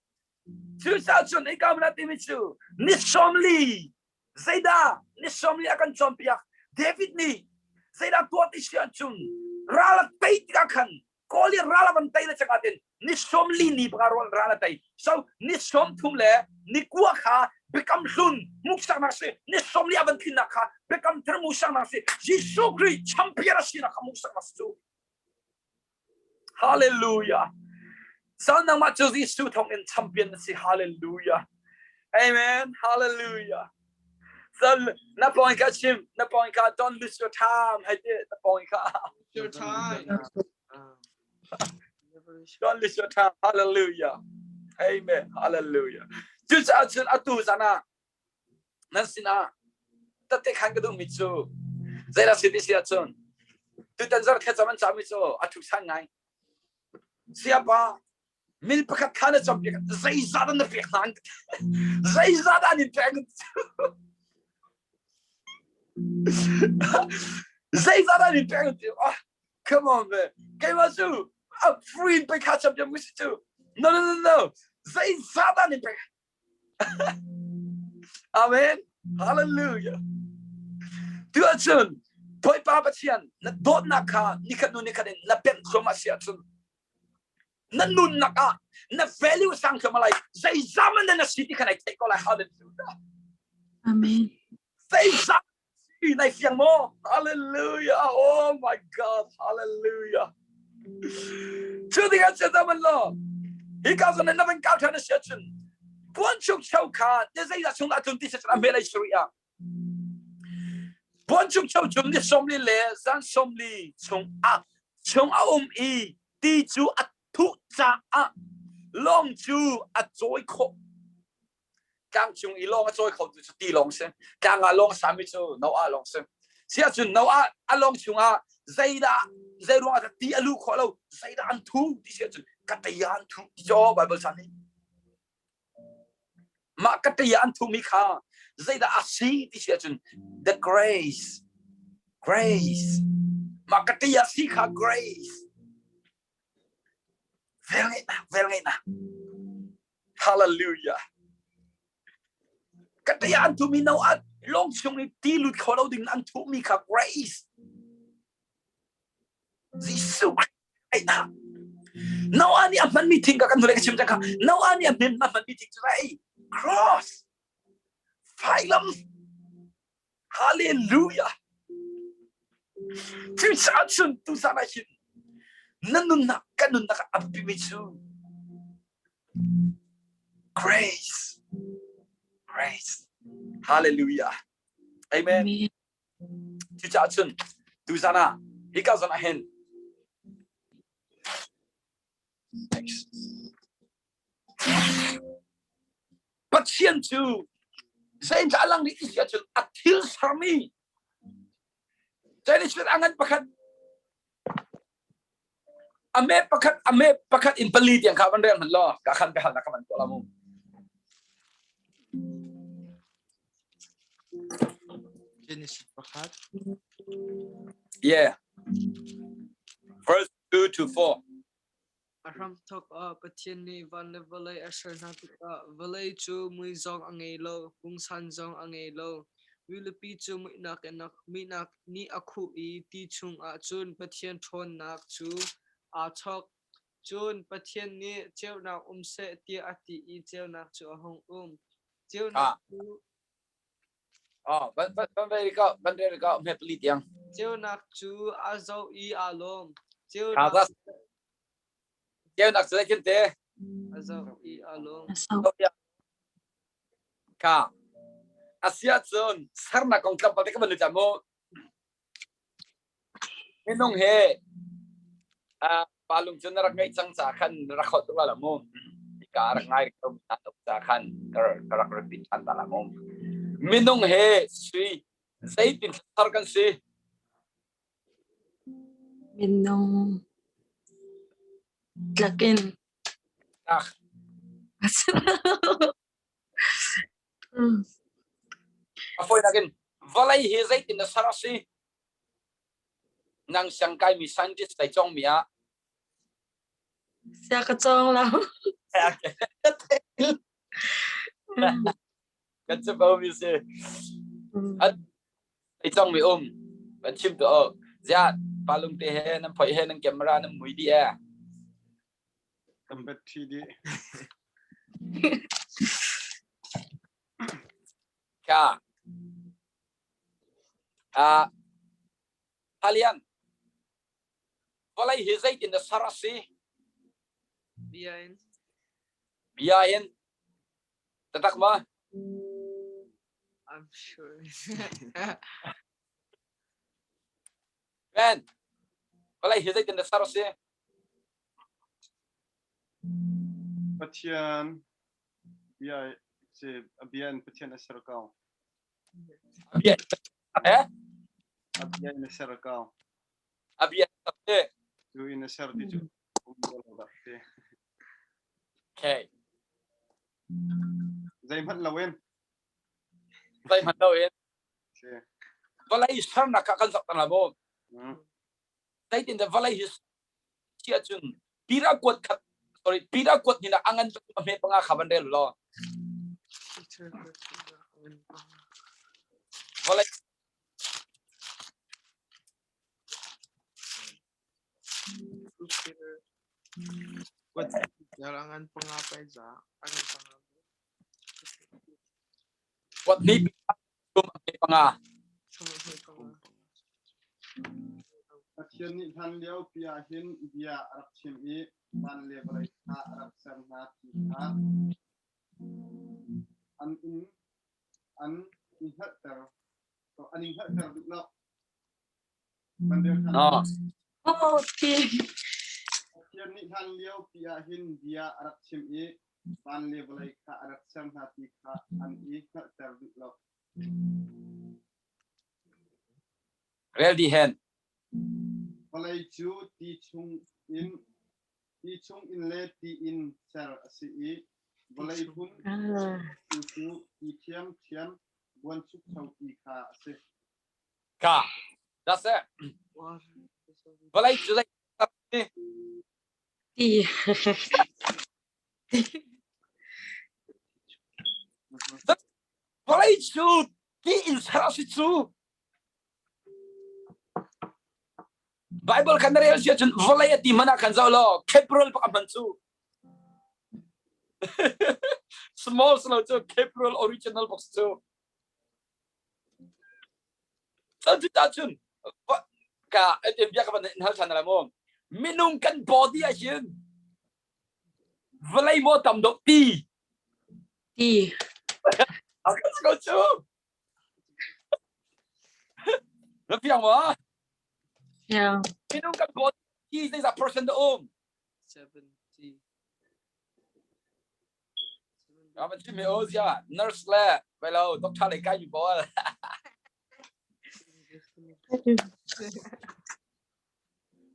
Cucaah cun hika hmun ah timi cu ni 40 zeidah ni 40 a kan cawnpiak David nih zeidah tuah ti si ahcun ral a tei tikah khan Kawl i ral a van tei le cangah tin ni 40 ni baka ral a tei so ni 30 le ni kua kha biakam hlun hmuhsaknak si ni 40 a van tlinnak kha biakam thar hmuhsaknak si Jesuh Khrih champion a sinak kha hmuhsaknak si cu Hallelujah. So nangmah cu Jesuh thawng in champion na si. Hallelujah. Amen. Hallelujah. So na pawng kha chim, na pawng kha don't lose your time. Hai ti na pawng kha. Your time. Don't lose your time. Hallelujah. Amen. Hallelujah. Cucaah cun atu zan ah nan sinah tate khan ka duhmi cu zeidah si ti si ahcun tutan zarh thlacam an cahmi cu a thu san ngai siapa mil pakhat kha na cam piak zeizah dah na pek hna zeizah dah an in pek zeizah dah an in pek ah come on man keimah cu a free in pe kha cam piak mu si cu no no no no zeizah dah an in pek Amen. Hallelujah. Tu ahcun Bawipa Pathian na dawtnak kha nikhat hnu nikhat in na pemh thluahmah si ahcun na nunnak ah na value sang thluahmah lai zeizah man na si ti kha nai theih ko lai. Hallelujah. Amen. Zeizah Nai fiang maw? Hallelujah. Oh my God. Hallelujah. Cu ding ah chiata man law. Hi ka zon na van kau than a sia chun. Buan chuk cheu kha te zei da chung da tlun ti se chun a me lai suri a. Buan chuk cheu chun ni 40 le zan 40 chung a chung a um i ti cu a thuh caah lawng cu a cawi khawh Tlang cung i lawng a cawi kho tu cu ti lawng si. Tlang ah lawng sami cu Noah lawng si. Si ahcun Noah a lawng chungah zeidah zei ruangah dah ti a luh khawh lo zeidah an thu ti si ahcun kataya an thu ti cu Bible ca nih. Mah kataya an thumi kha zeidah a si ti si ahcun the grace grace mah kataya si kha grace Velngeihnak, velngeihnak. Hallelujah. Ka te an thumi no at lawng chung i ti lut kho lo ding an thumi kha grace. Jesuh Christ na. Noah nih a hmanmi thing ka kan hnulei ka chim cang kha. Noah nih a hman hmanmi thing cu ai cross. Phailam. Hallelujah! Cucaah cun tuzan ah hin na nunnak kan nunnak ah a biapimi cu grace. Grace. Hallelujah. Amen. Amen. Cucaah cun tuzan ah hika zan ah hin Thanks. Pathian cu zeicah a lang rih ti si ahcun a thil sermi Genesis a ngan pakhat a me pakhat a me pakhat in pali tiang kha van rel hmanh law ka khan biahalnak ka van tuah la mu. Genesis pakhat. Yeah. Verse 2 to 4. A hramthawk ah Pathian nih van le vawlei a ser hna tikah vawlei cu mui zong a ngei lo, pungsan zong a ngei lo. Rilipi cu muihnak in muihnak nih a khuh i ti chungah cun Pathian ṭhawnnak cu aa chawk. Cun Pathian nih ceunak um seh tiah a ti i ceunak cu a hung um. Ceunak Ah. cu Oh, van van van rel ka van rel ka hme pali tiang. Ceunak cu a zoh i aa lawm. Ha Ceunak za ceunak cu zeitin te? a zoh i aa lawm. Ka asia cun sernak kong tlawmpal te ka van lut mu. Minung he pa lung cu na rak ngeih cang ca khan na rak holh tuk la mu. Ka rak ngai ko na tuk ca khan ka rak repeat than ta la mu. Minung he sui zeitin thar kan si? Minung tlakin. Tak. A fawinak in vawlei hi zeitin na ser a si? Nang siang kaimi scientist lei cawngmi ah Sia ka cawng lo. Kan si bo mi si. Ei cawng mi um. Kan chim tu o. Ziah palung te he nan phoi he nan camera nan mui di e. Kan bet thi dih. Ka. Ah, Halian. Vawlei hi zeitin dah ser a si? Bia in. Bia in. Tatak ma? I'm sure. Ben. Vawlei hi zeitin dah ser a si? Pathian bia si a bia in Pathian a ser ko. A bia eh? A bia in a ser ko. A bia te. Cu in a ser ti cu um lo dak ti. Okay. Zeihmanh lo in. Zeihmanh lo in. Si. Vawlei sernak ah kan zoh tan la mu. Zeitin dah vawlei hi si ahcun Peter kuat khat sorry Peter kuat ni a ngan a hme panga kha van rel law vawlei Kuat angan panga pa za angan panga. Kuat ni kum a hme panga. Pathian nih hlan lio pi ah hin bia a rak chim i van le vawlei kha a rak ser hna ti kha an in an i hngalhter an i hngalhter duh lo. Van rel ṭhan. No. Oh, ti. Pathian nih hlan lio pi ah hin bia a rak chim i van le vawlei kha a rak ser hna ti kha an i hngalhter duh lo. Rel dih hen. Vawlei cu ti chung in ti chung in le ti in ser a si i vawlei hmun tu cu ti ṭhiamṭhiam buanchukcho ti kha a si. Ka. That's it. Vawlei cu zei Ti. Vawlei cu ti in ser a si cu. Bible kan rel si ahcun vawlei a ti hmanh ah khan zoh law Caprol bak a hman cu. Small lo cu Caprol original box cu. So cucacun ka bia ka van in hal than la mu. Minung kan body ah hin vawlei maw tam deuh ti? Ti. A kan si ko cu. Na fiang maw? Fiang. Minung kan body ti zeizah percent dah um? 70. Ka van chim o zia nurse le velo doctor le kai mi pawl.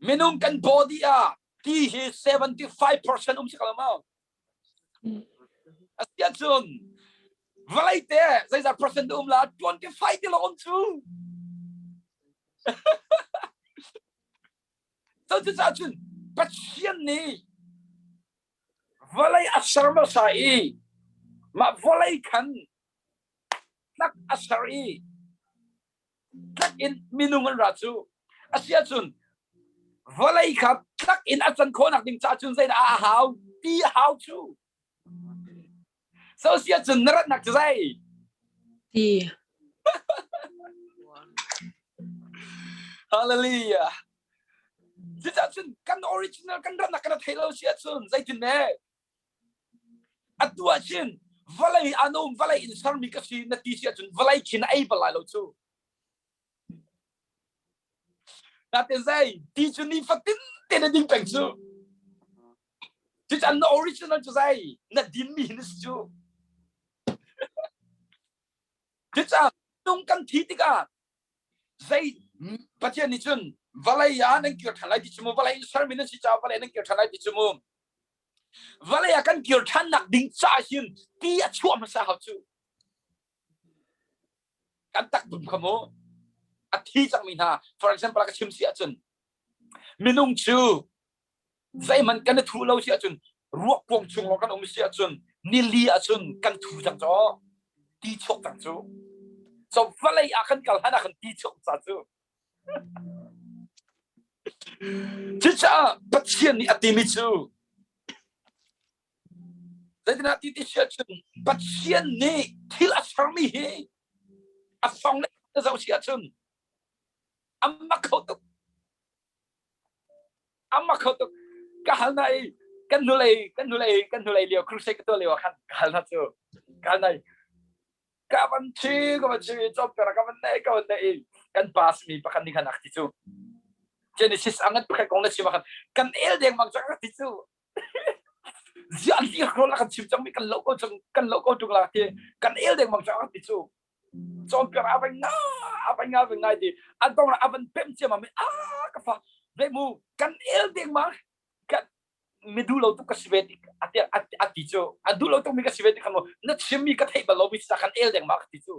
Minung kan body ah ti hi 75% um si ko lo Asian cun vawlei te zeizat percent um la 25 ti lo um cu. So cucaah cun Pathian nih vawlei a ser hmasa i mah vawlei khan tlak a ser i tlak in minung an ra cu a si ahcun vawlei kha tlak in a can khawhnak ding caah cun zeidah a hau ti a hau cu so si ahcun na ratnak cu zei ti Hallelujah. Cucaah cun kan original kan ratnak kan thei lo si ahcun zeitin ne atu ah cun vawlei an um vawlei in sermi ka si na ti si ahcun vawlei khin a ei bal lai lo cu natin zei ti cu nifatin te na ding peng cu cucan na original cu zei na dinmi hin si cu cucaah nung kan thi tikah zei Pathian nih cun vawlei ah nan kir ṭhan lai ti cu mu vawlei in sermi nan si caah vawlei nan kir ṭhan lai ti cu mu vawlei ah kan kir ṭhannak ding caah hin ti a chuah hmasa hau cu kan takpum kha mu a thi cangmi hna for example ka chim si ahcun minung cu zeihmanh kan i thuh lo si ahcun ruak kuang chung lawng kan um si ahcun nili ahcun kan thu cang caw ti chuak cang cu so vawlei ah kan kal hlan ah kan ti chuak ca cu cucaah Pathian nih a timi cu zeitinah ti ti si ahcun Pathian nih thil a sermi hi a fong le zoh si ahcun a mak kho tuk Amma kho tuk. Ka hal na i kan hnulei kan hnulei kan hnulei lio crusade ka tuah lio ah khan ka hal na cu. Ka hal na i ka van thi ka van thi cawm ka van nei ka van nei i kan pass mi pakhat nih khan a ti cu. Genesis angat pakhat kong na chim ah khan kan el deng mang cang ka ti cu. Ziah li rol kan chim cang mi kan lo ko cang kan lo ko tung la ti kan el deng mang cang ka ti cu. Cawnpiak a vai nga a vai nga vai ngai ti an tong a van pem ciam mi a ka fa ve mu kan el ding ma kan mi du lo tuk ka si ve ti ati ati cu a du lo tuk mi ka si ve ti khan na chim mi ka theih bal lo mi sa kan el ding ma ka ti cu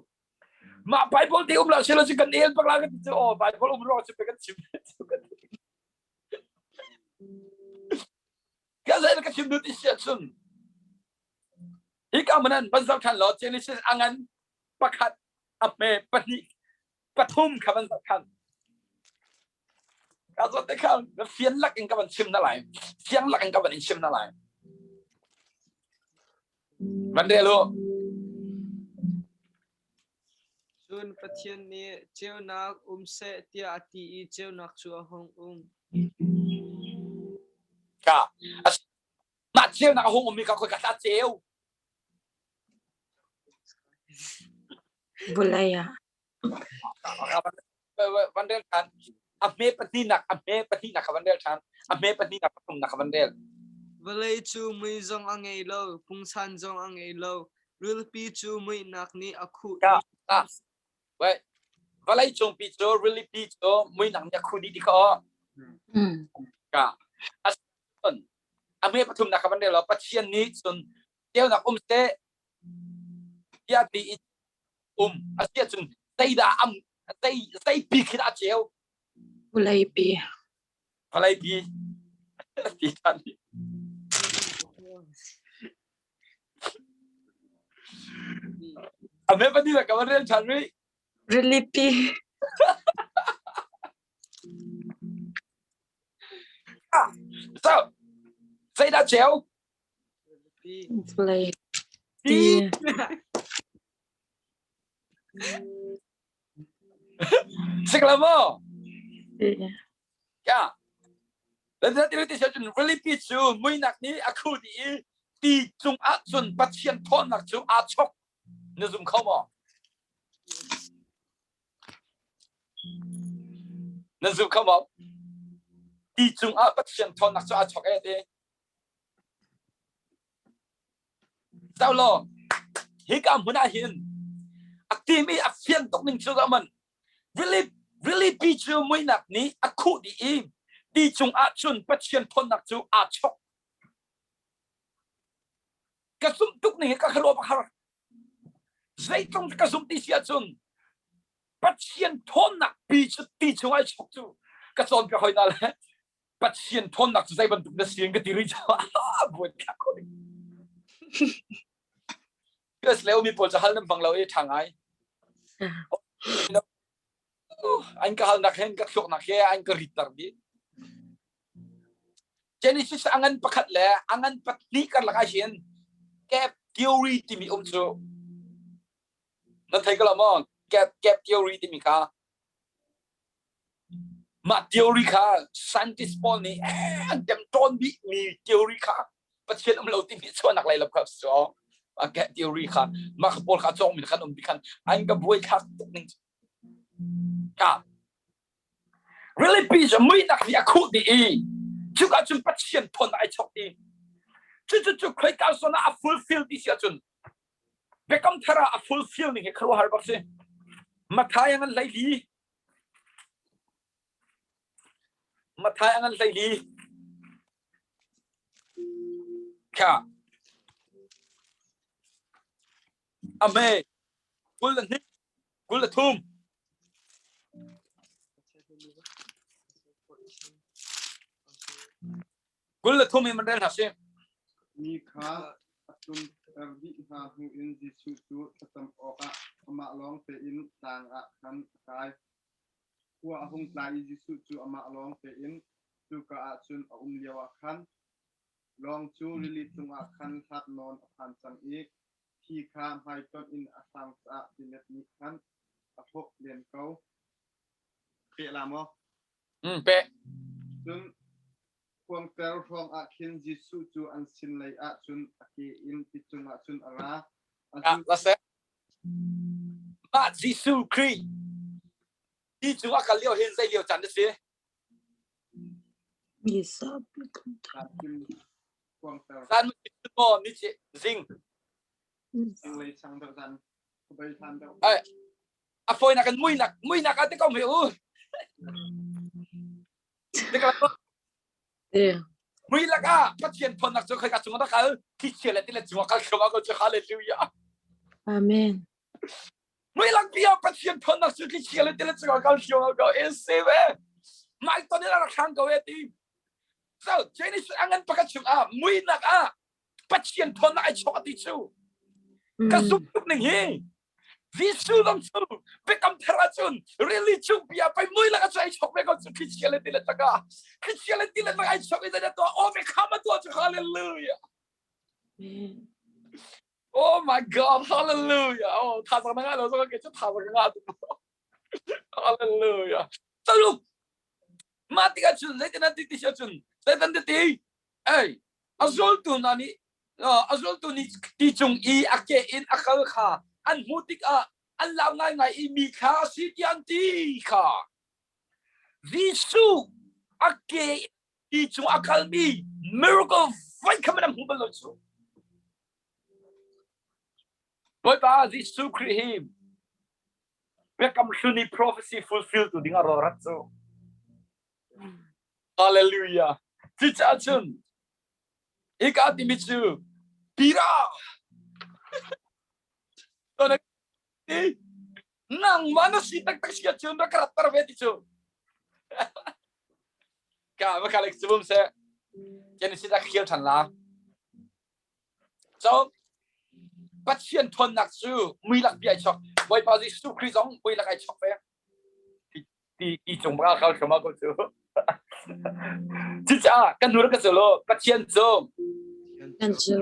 ma bible te um la se lo cu kan el bak la ka ti cu oh bible um ro cu pe kan chim cu kan ka zai ka chim dut isi chun Hika manan van zoh ṭhan law Genesis a ngan pakhat a hme pahnih pathum kha van zoh ṭhan. Ka zawt te kha na fian lak in ka van chim na lai. Fiang lak in ka van in chim na lai. Van rel u. Cun Pathian nih ceunak um seh tiah a ti i ceunak cu a hung um. Ka Mah ceunak a hung ummi kha khoika hla ceu. Vawlei ah. Van rel ṭhan. A hme pahnihnak, a hme pahnihnak kha van rel ṭhan. A hme pahnihnak pathumnak kha van rel. Vawlei cu mui zong a ngei lo, pungsan zong a ngei lo. Rilpi cu muihnak nih a khuh i. Wait. Vawlei cungpi cu rilipi cu muihnak nih a khuh dih ti kha aw. Ka. A hme pathumnak kha van rel law Pathian nih cun ceunak um seh tiah ti i um a si ahcun zeidah am zei zeipi khi dah a ceu Vawleipi. Vawleipi ti ṭhan A hme pahnih ka van rel ṭhan rih. Rilipi. So, zeidah ceu? Vawlei. Ti. Sik la maw? Ya. Rilipi cu muinak nih a khu dih i ti cung ah cun Pathian ṭhawnnak cu aa chok. Na zum kho maw? Na zum kho maw? Ti cung ah Pathian ṭhawnnak cu aa chok e ti. Zoh law, hika hmun ah hin a timi a fian tuk ning cu zoh man. Rilipi cu muihnak nih a khuh dih i ti cungah cun Pathian ṭhawnnak cu aa chok. Ka zumh tuk ning hi ka khuaruah a har. Zeitlung ka zumh ti si ahcun Pathian ṭhawnnak pi cu ti chungah ai chok cu ka cawnpiak hoi hna le Pathian ṭhawnnak cu zei bantuk na si in ka ti rih caah buai thlak ko ding. US le mi pawl cu hal nan hmang lo i ṭha ngai. An ka halnak he ka thluaknak he an ka ritter dih. Genesis a ngan pakhat le a ngan pahnih karlak ah hin gap theory timi um cu na thei ko lo maw? Gap gap theory timi kha Mah theory kha scientist pawl nih an temṭawn bikmi theory kha Pathian um lo timi chuahnak lei lam kha si cu. Mah theory kha mah pawl kha cawngmi khan um ti khan an ka buai thlak tuk ning ka rilipi cu muihnak nih a khuh dih i cuka cun Pathian thawn ai chok i cucu cu khoika zawn ah a fulfill ti si ahcun Biakam thar ah a fulfill ning hi khuaruahhar bak si. Matthai a ngan 14. Matthai a ngan 14. Kha. Ame. 22 23. 23 in man rel hna sih. Mi kha a tlunter dih hna hnu in Jesuh cu thlacam awkah amah lawng tein tlang ah khan a kai. Khua a hung tlai i Jesuh cu amah lawng tein cuka ah cun a um lioah khan lawng cu rili cungah khan hlat nawn a phan cang i thi kha hmaitonh in a hrang caah tilet nih khan a hlawh len ko. Peh la maw? Pe. Cun Khuangter hrawngah khin Jesuh cu an sin lei ah cun a ke in ti cungah cun a ra. A zul. Mah Jesuh Khrih ti cung a kal lio hin zei lio caan a si? Zan maw ni zing? Ai a fawinak in muinak muinak ah te ko me u. Mui lakah Pathian thawnnak cu khoika cung ah kal thlichia le tilet cung ah kal thluahmah ko cu hallelujah. Amen. Mui lak bia Pathian thawnnak cu thlichia le tilet cung ah kal thluahmah ko e se ve. Mai ton in a rak hrang ko e ti. So Genesis a ngan pakhat chung ah muinak ah Pathian thawnnak ai chok ati cu. Ka zumh tuk ning hi. Jesuh zong cu biakam thar ahcun really cu bia pei mui lak ah ai chok ve ko cu thlichia le tilet lakah thlichia le tilet lakah ai chok i zeidah tuah aw ve kham a tuah cu hallelujah Oh my God hallelujah oh thazaang na ngah lo zong ke cu thazaang ka ngah tu hallelujah Taluk mah tikah cun zeitin an ti ti si ahcun zeitin ti ti ei a zultu hna nih a zultu nih ti cung i a ke in a kal kha an hmuh tikah an lau ngaingai i mi kha a si tiah an ti kha Jesuh a ke ti cung a kalmi miracle voi kha man an hmu bal lo cu Bawipa Jesuh Khrih hi biakam hlun i prophecy fulfill tu ding a rat cu Hallelujah cucaah cun Hika timi cu Pira nangmah na si taktak si ahcun rak ka ratter ve ti cu. Ka va ka lek cubum seh. Genesis ah ka khel ṭhan la. So Pathian ṭhawnnak cu muilak bia ai chok. Bawipa Jesuh Khrih zong muilak ai chok ve. Ti ti cung bak kal thluahmah ko cu. Cucaah kan nur ka cu lo Pathian cu Kan cu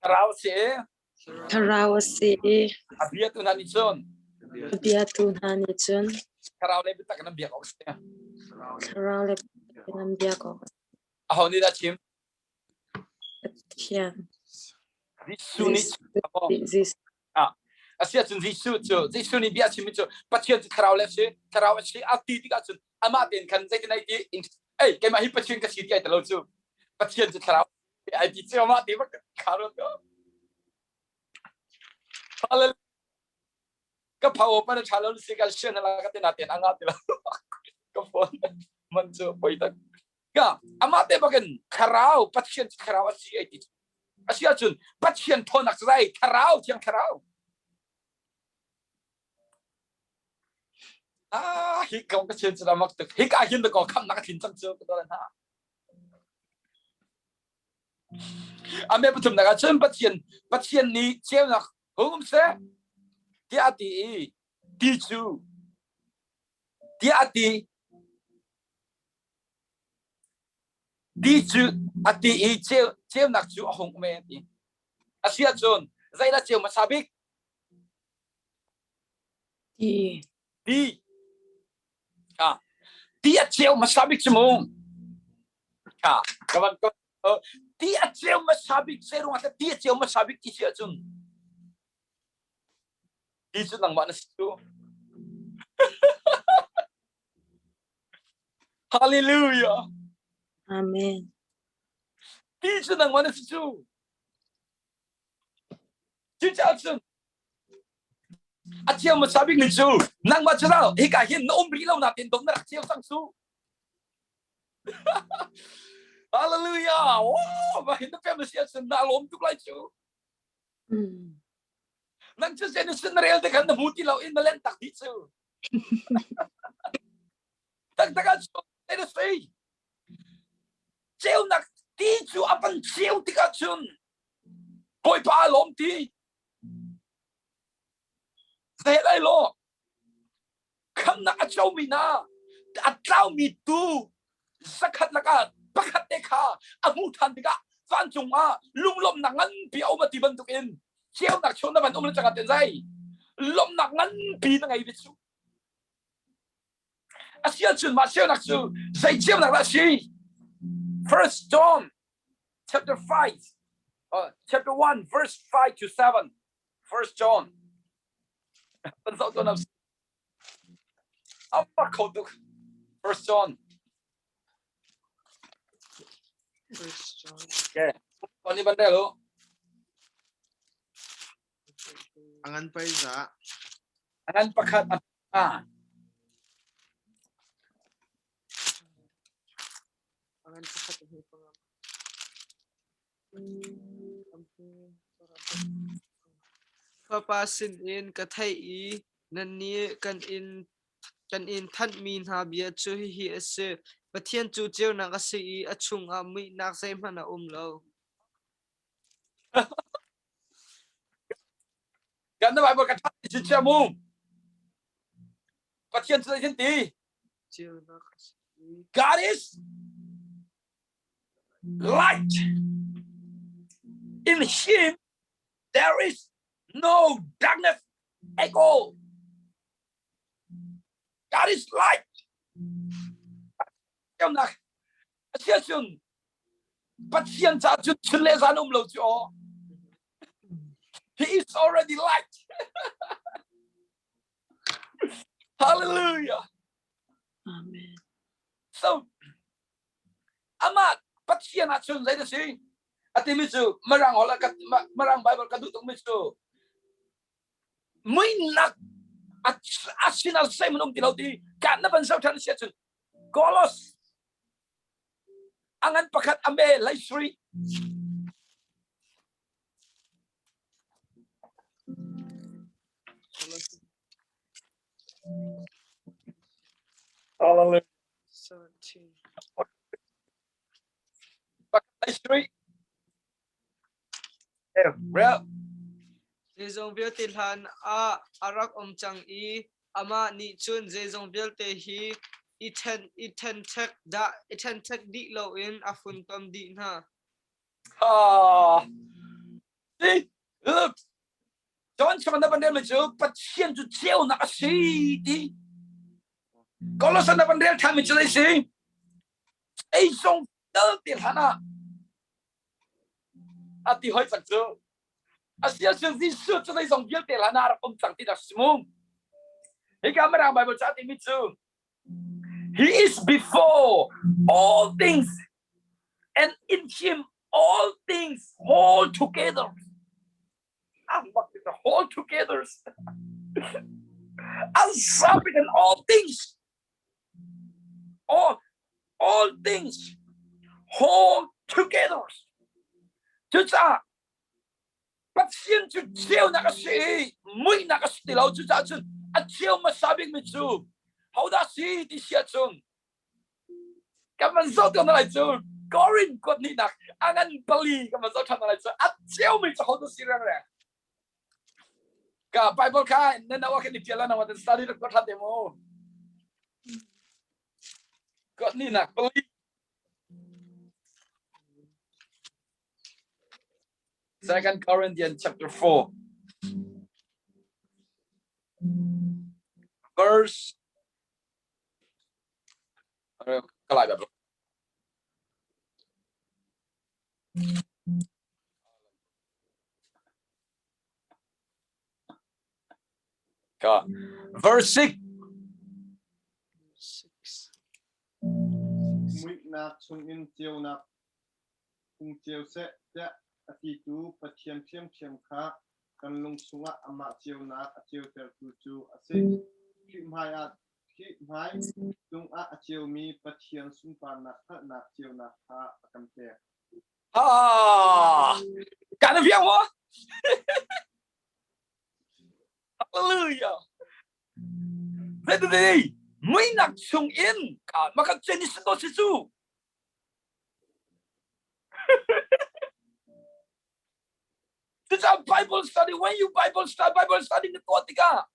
thlarau a si i thlarau a si i a biatu hna nih cun a biatu hna nih cun. Thlarau le biatak in an biak awk a si. Thlarau le biatak in an biak awk a si. Aho nih dah chim? Pathian. Jesuh nih Jesuh. Ah, a si ahcun Jesuh cu Jesuh nih bia a chimmi cu Pathian cu thlarau le a si, thlarau a si a ti tikah cun amah tein khan zeitin ai ti ei keimah hi Pathian ka si ti ai ti lo cu Pathian cu thlarau ai ti cu amah te bak kha ruat ko. Hallelujah. Ka phau pa na tha lo si ka sian la ka te na ten anga ti lo. Ka phone man cu poi tak. Ka amah te bakin thlarau Pathian cu thlarau a si ai ti. A si ahcun Pathian thawnnak cu zai thlarau thiang thlarau. Ah hi kong ka chin cu mak tuk. Hi ka hin ko khamnak a thin cang cu ka dolan ha. Ame pathum nak ahcun Pathian Pathian nih ceunak hung um seh tiah a ti i ti cu tiah a ti Ti cu a ti i ceunak cu a hung um e a ti. A si ahcun zeidah ceu hmasa bik? Ti. Ti. Ah, ti a ceu hmasa bik cu mu. Ah, ka van ka ti a ceu hmasa bik zei ruangah ti a ceu hmasa bik ti si ahcun ti cu nangmah na si cu. Hallelujah. Amen. Ti cu nangmah na si cu. Cucaah cun a thiam hmasa bik ni cu nangmah cu lo hika hin na um rih lo nakin dom na rak thiam cang cu. Hallelujah. Oh, ma hin na pem na si ahcun na lawm tuk lai cu. Nang cu sen sin na rel te khan na hmu ti lo in na len tak dih cu. Taktak ah cun na si. Ceunak ti cu a van ceu tikah cun Bawipa a lawm ti. Zei lai law khamnak a comi hna a tlaumi tu zakhat lakah pakhat te kha a hmuh ṭhan tikah vancung ah lunglawmhnak nganpi a um a ti bantukin ceunak chun na van um le cangah ten zai lawmhnak nganpi na ngei ve cu a si ahcun mah ceunak cu zei ceunak dah a si First John chapter 5 chapter 1 verse 5 to 7 First John kan zoh tawn a kho tuk First John First John Okay. Pani ban rel u. Angan pai za. Angan pakhat a Angan pakhat a hmu pangam. Fapa sinin ka theih i nannih kan in kan in thanhmi hna bia cu hihi a si: Pathian cu ceunak a si i a chungah muihnak zeihmanh a um lo. Kan na Bible ka ṭhat ti chia mu. Pathian cu zeitin ti? Ceunak a si i God is light. In him there is no darkness at all. God is light. Ceunak a si ahcun Pathian caah cun chun le zan um lo cu aw. He is already light. Hallelujah. Amen. So amah Pathian ah cun zei na si? A timi cu Mirang holh ah Mirang Bible ka duh tukmi cu muihnak a sinah zeihmanh um ti lo ti kan na van zoh ṭhan si ahcun Golos a ngan pakhat a me leisri Hallelujah. 17. Pakhat leisri. Real. Zeizong vialte hlan ah a rak um cang i amah nih cun zeizong vialte hi i ṭhen i ṭhenṭhek dah i ṭhenṭhek dih loin a funtom dih hna. Ah. See, look, John chung na van rel mi cu Pathian cu ceunak a si ti. Kolosan na van rel ṭhan mi cu zei si? Eizong vialte hlan ah a ti hoi cang cu. A si ahcun Jesuh cu zeizong vialte hlan ah a rak um cang ti dah si mu. Hika Mirang Bible ca timi cu He is before all things and in him all things hold together. Hold together. And all things. All things hold together. Cucaah Pathian cu ceunak a si i muihnak a si ti lo. Cucaah cun a ceu hmasa bikmi cu hodah si ti si ahcun kan van zoh tawn lai cu Korin kuat hnihnak a ngan pali kan van zoh ṭhan lai cu a ceumi cu hodah si rengreng. Ka Bible kha na nawa khin i ṭial la nawa study rak tuah ṭhan te mu. Kuat hnihnak pali. Second Corinthians chapter 4 verse ka lai bro. Ka verse 6 6. Muihnak chungin ceunak Hung ceu seh tiah a titu Pathian ṭhiamṭhiam kha kan lung chungah amah ceunak a ceutertu cu a si. Khrih hmaiah Khrih hmai cungah a ceumi Pathian sunparnak hngalhnak ceunak kha a kan pek. Ah, kan viang maw? Hallelujah. Zeiti muinak chung in maka Genesis to si cu Cucaah Bible study, when you Bible study, Bible study na tuah tikah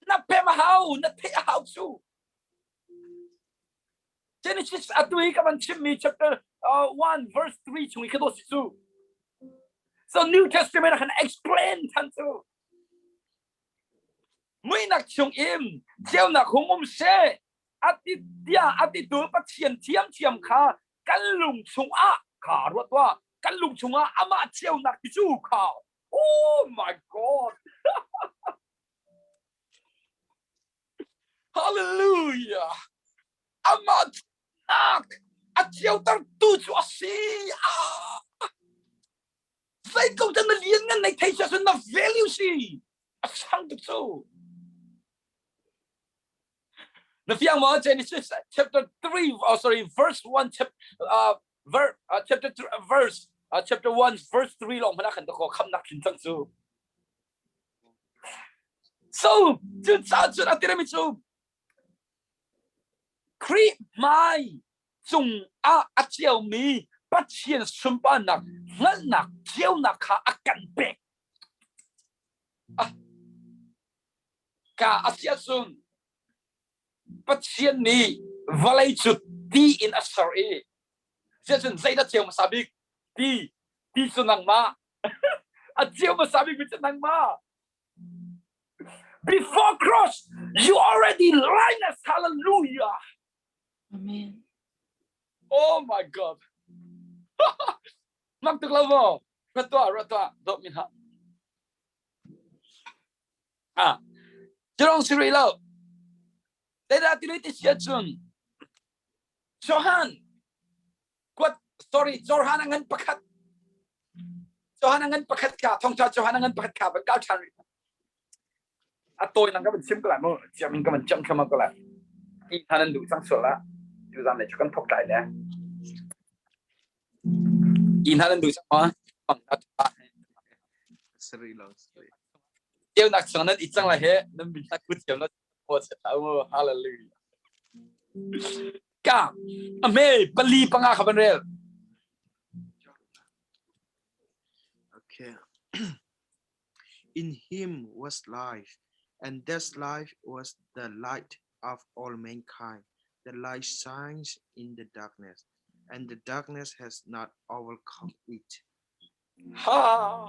na pem a hau, na theih a hau cu. Genesis atu hi ka van chimmi chapter 1 verse 3 chung i ka dawt si cu. So New Testament ah khan explain than cu. Muihnak chung in ceunak hung um seh ati tiah atitu Pathian thiamthiam kha kan lung chungah kha ruat tuah kan lung chungah amah ceunak ti cu kha oh my god hallelujah amah nak a ceuter tu cu a si ah zeitluk na lian ngan nei thei sia na value si a sang tuk cu Na fiang maw? Genesis chapter 3, oh sorry, verse 1, chap, ver, chapter 3, verse, chapter 1, verse 3 lawng hmanh ah khan dakaw khamnak thin cang cu. So, cu ca cun a tirami cu Khrih hmai cung ah a ciomi Pathian sunparnak hngalhnak ceunak kha a kan pek. Ah, Ka a si ahcun Pathian nih vawlei cu ti in a ser i siahcun zeidah ceu hmasa bik? Ti. Ti cu nangmah. A ceu hmasa bik mi cu nangmah. Before cross, you already linus. Hallelujah. Amen. Oh my God. Mak tuk lo maw? Rat tuah, rat tuah. Dawt mi hlah. Ah, Cirong si rih lo. Zeidah ti ti si ahcun Johan kuat sorry Johan a ngan pakhat Johan a ngan pakhat kha thongtha Johan a ngan pakhat kha van kal ṭhan rih. A tawi nang ka van chim ko lai mu chiam in ka van cham thlam ko lai. I hna nan duh cang sual la. Tuzan le cu kan thok tlai le. I hna nan duh cang ma? Pang ta Sari lo sari. Ceunak chung nan i cang lai he nan bin hla kut thiam lo hallelujah. Ka a me pali panga kha ban rel. Okay. In him was life, and this life was the light of all mankind. The light shines in the darkness, and the darkness has not overcome it. Ha!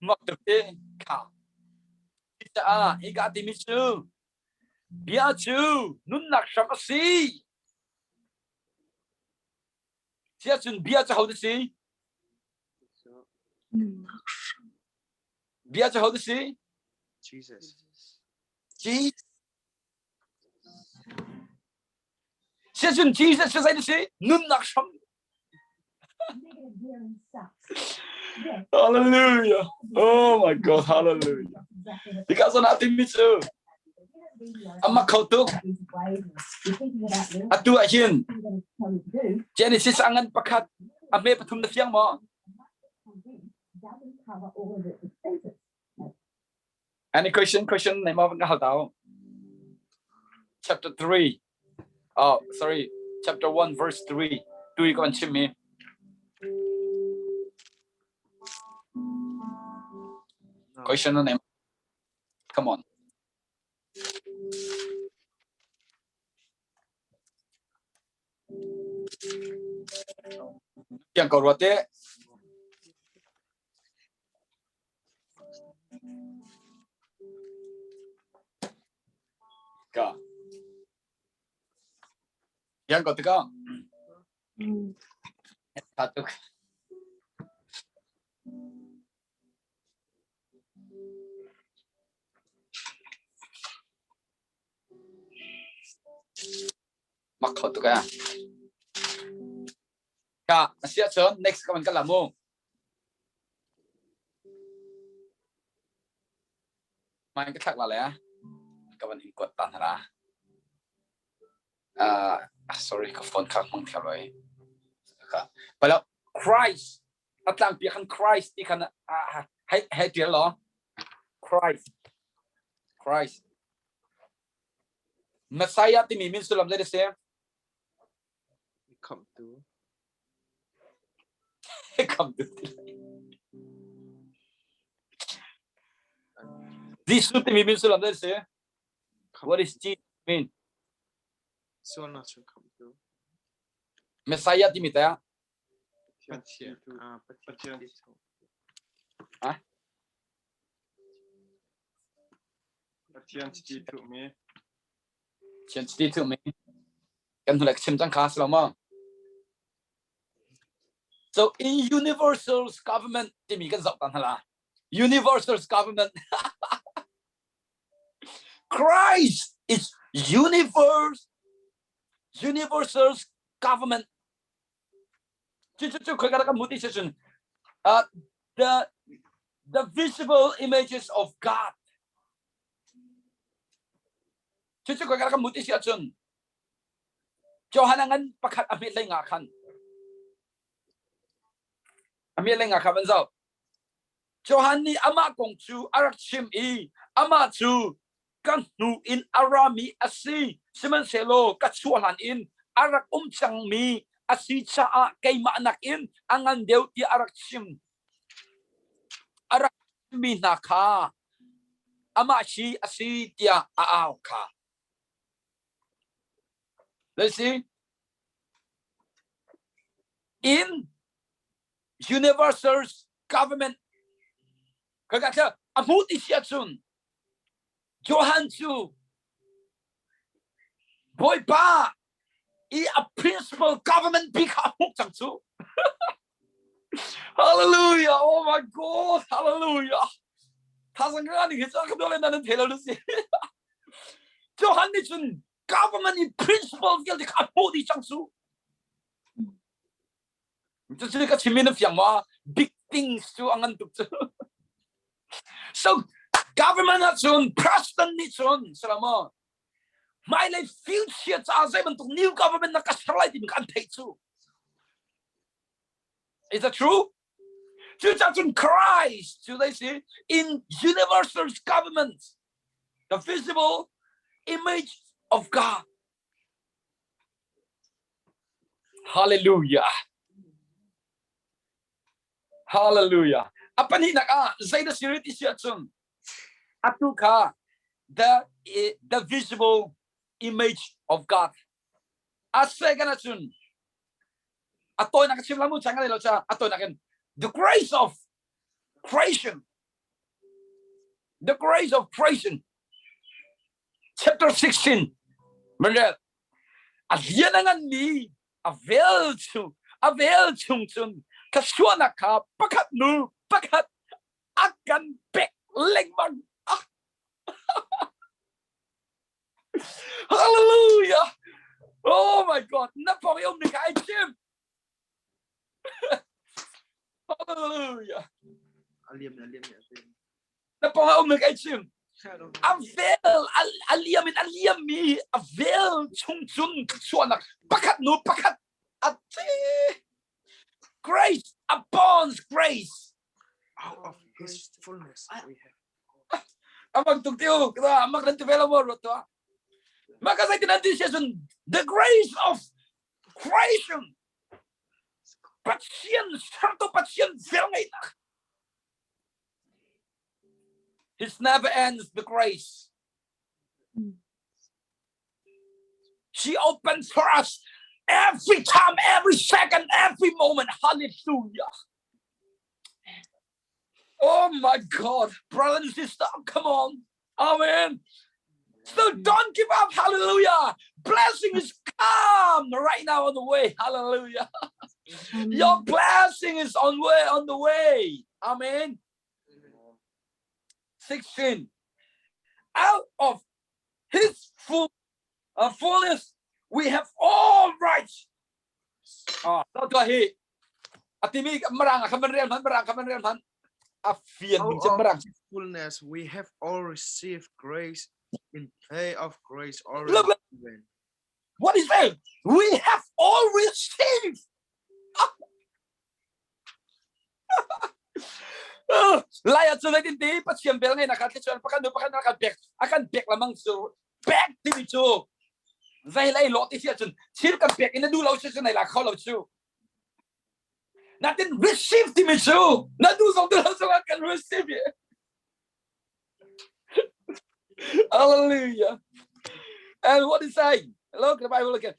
Mak tuk te kha. Caah hika timi cu bia cu nunnak hram a si. Siahcun bia cu hodah si? Nunnak hram. Bia cu hodah si? Jesus. Jesus. Siahcun Jesus cu zei si? Nunnak hram. Hallelujah. Oh my God, hallelujah. Because na timi cu ama kho tuk. Atu ah hin Genesis angan pakhat a me pathum na fiang maw? Any question? Question nei maw ka hal tau. Chapter 3. Oh, sorry. Chapter 1 verse 3. Tui ko an chim mi. Question na nei. Come on. Tiang ko ruate. Ka. Yang ko tika. Tha tuk. Mak kho tuk eh. Ka, asia cun next ka man ka la mu. Hmai ka thlak la le ka van in kuat ta hna la. Uh, sorry, ka phone kha hmang thiam lo i. Ka pala Christ a tlangpi khan Christ ti khan hei hei tial lo. Christ Christ Messiah timi min sullam zei si? Khamhtu. Khamhtu. Jesuh timi min sullam zei si? What is Jesus mean? Sualnak chung khamhtu. Messiah timi teh? Pathian. Pathian. Ah? Pathian chiti thuhmi. Pathian chiti thuhmi. Kan hnulei ka chim cang kha si lo maw? So in universal government timi kan zoh ta hna la. Universal government. Christ is universe universal government. Cu cu cu khoi ka kan hmu ti si cun the the visible images of God. Cu cu khoi ka kan hmu ti si ahcun Johan a ngan pakhat a hmet lei nga khan. A hmet lei nga kha van zoh. Johan nih amah kong cu a rak chim i amah cu ka hnu in a rami a si. Sihmanhsehlaw ka chuah hlan in a rak um cangmi a si caah keimah nakin a ngan deuh tiah a rak chim. A rak chimmi hna kha amah hi a si tiah a au kha. Let's see. In universal government ka ka a hmu ti si ahcun Johan cu Bawipa i a principal government bi kha a hmuh cang cu. Hallelujah! Oh my God! Hallelujah! Thazang ka ning hi cang ka dole nan thei lo si. Johan nih cun government i principal vialte kha a hmuh dih cang cu. Cucu ka chim in a fiang ma big things cu a ngan tuk cu. So government ah cun president nih cun salamo hmailei future caah zei bantuk new government na ka ser lai timi kha an theih cu. Is that true? Cucaah cun Christ cu they si in universal government the visible image of God. Hallelujah. Hallelujah. A pahnihnak ah zei dah si rih ti si ahcun atu kha the the visible image of God. A second ahcun a tawinak ka chim lamu chang lo cha a tawinak in the grace of creation. The grace of creation. Chapter 16. Manrel. A lian a nganmi a vel chung a vel chung cun thluachuahnak kha pakhat nu pakhat a kan pek lengmang. Hallelujah! Oh my God! Na pong i um ni ka ai chim. Hallelujah! Aliam aliam aliam. Na pong a um ni ka ai chim. A vel a liam in a liam mi a vel chung cun chuahnak pakhat nu pakhat a thi. Grace upon grace. Out of his fullness we have. Amang tuk tiu ka amak nan ti ve lo maw ruat tuah. Mah ka zeitin an ti sia cun the grace of creation Pathian sertu Pathian velngeihnak His never ends the grace. She opens for us every time, every second, every moment. Hallelujah. Oh my God, brother and sister, come on. Amen. So don't give up. Hallelujah. Blessing is come right now on the way. Hallelujah. Your blessing is on way on the way. Amen. 16. Out of his full fullness, we have all rights. Ah, to hi. Atimi marang khaman rel man marang khaman rel man. A fian Out ding cem of marang. his fullness we have all received grace in play of grace already Look, look, given. what is that? We have all received. Lai ah cun zeitin ti Pathian bel ngei nak ah thlichuan pakhat nu pakhat akan pek akan pek lamang cu pek timi cu zei lei lawh ti si ahcun thil kan pek in na duh lo si cun ei la kho lo cu natin receive timi cu na duh zong duh lo zong ah kan receive Hallelujah. And what is saying? Look at the Bible again.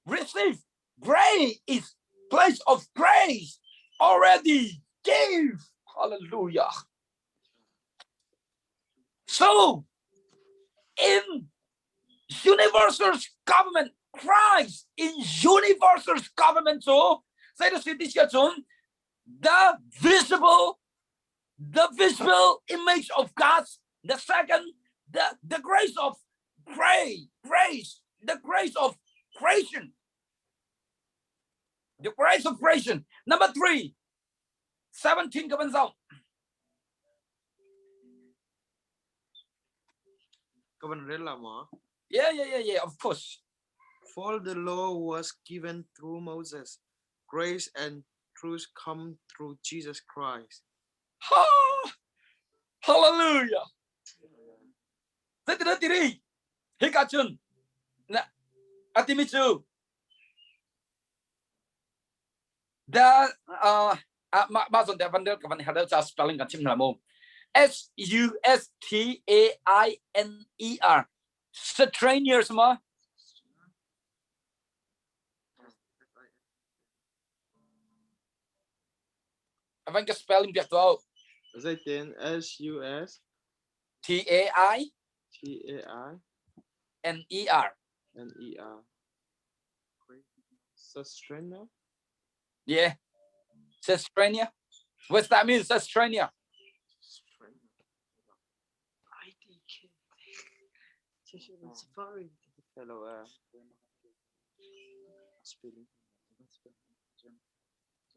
Receive grace is place of grace already gave. Hallelujah. So in universal government, Christ in universal government so say the city the visible the visible image of God. The second, the grace of grace, grace, the grace of creation. The grace of creation. Number three, 17 ka ban zau. Ka ban rel la ma? Yeah, of course. For the law was given through Moses, grace and truth come through Jesus Christ. Ha! Hallelujah. Zeitin ti ri? Hika cun na atimi cu the mah mah zawn te van del ka van her cha spelling kan chim hna mu S U S T A I N E R Strainiers ma Avan ka spelling biak tu Zeitin S U S T A I T A I N E R N E R Sustrainer? Yeah. Sustrainer. What's that mean? Sustrainer. IDK. Safari. Hello, spelling.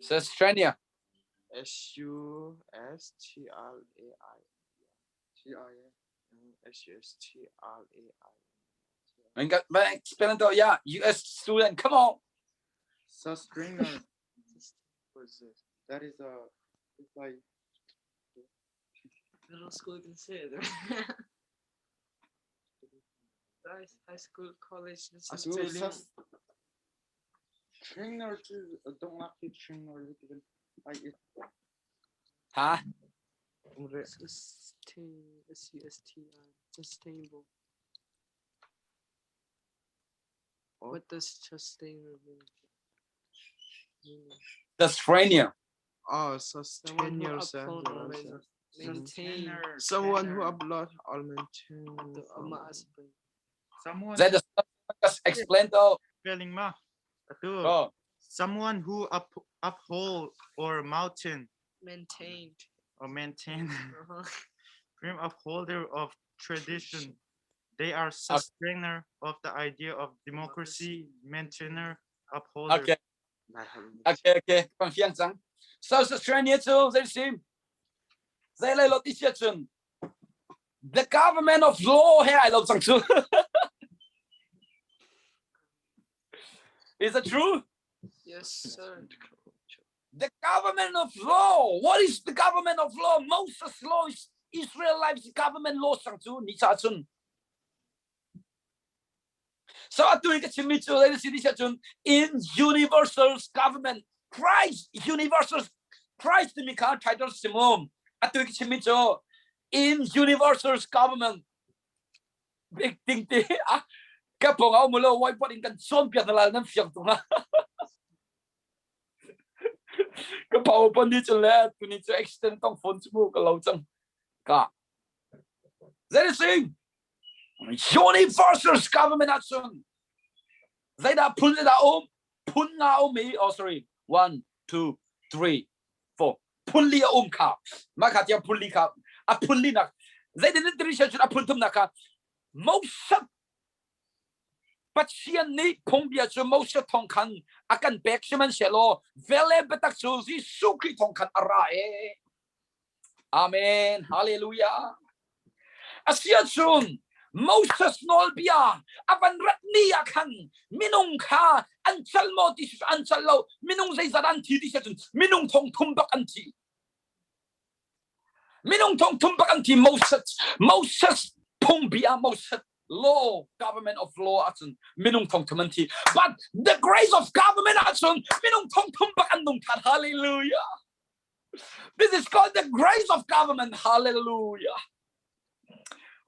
Sustrainer. S U S T R A I T I S U S T R A I. Mình got my spelling though. Yeah, US student. Come on. Sustrainer. What is this? That is a it's like Middle school can say it. High high school, college, Atu sus trainer cu dongnak hi trainer hi ti like it Ha? Sustain, S-U-S-T-I, sustainable. What does sustainable mean? Sustrainer. Oh, The one sustain who yourself. uphold already. Maintain. Someone who upload or maintain. Amah a si peng. Someone Zei dah explain to? Spelling ma. Atu. Oh. Someone who uphold or mountain Maintained. or maintain firm upholder of tradition. They are sustainer of the idea of democracy, maintainer, upholder. Okay. Kan fiang cang. So sustainer cu zei si? Zei lai lo ti sia cun the government of law he ai lo cang cu. Is that true? Yes, sir. The government of law. What is the government of law? Moses law is Israelites government law sang cu ni cha cun. So atu i ka chimmi cu lai si ti cun in universal government Christ universal Christ timi kha title simum atu i ka chimmi cu in universal government big thing te ah ka pong au mulo whiteboard in kan cawn piak na lal nan fiang tung la ka powerpoint ni cun le tuni cu extend tong phone cu mu ka lo cang ka zei sing universal government ahcun zeidah phun zeidah um phun nga um i oh sorry 1 2 3 4 phun li a um kha mah kha tiang phun li kha a phun li nak zeitin in tradition cun a phun thum nak kha Moses Pathian nih phungbia cu Moses thawng khan a kan pek sihmanhsehlaw vele biatak cu Jesuh Khrih thawng khan a ra e. Amen. Hallelujah. Asiahcun Moses nawlbia a van rat ni ah khan minung kha an cal maw ti an cal lo minung zeizat an thi ti cun minung thong thum bak an thi minung thong thum bak an thi Moses Moses phungbia Moses law government of law ahcun minung thong thum an thi but the grace of government ahcun minung thong thum bak an nung than hallelujah This is called the grace of government. Hallelujah.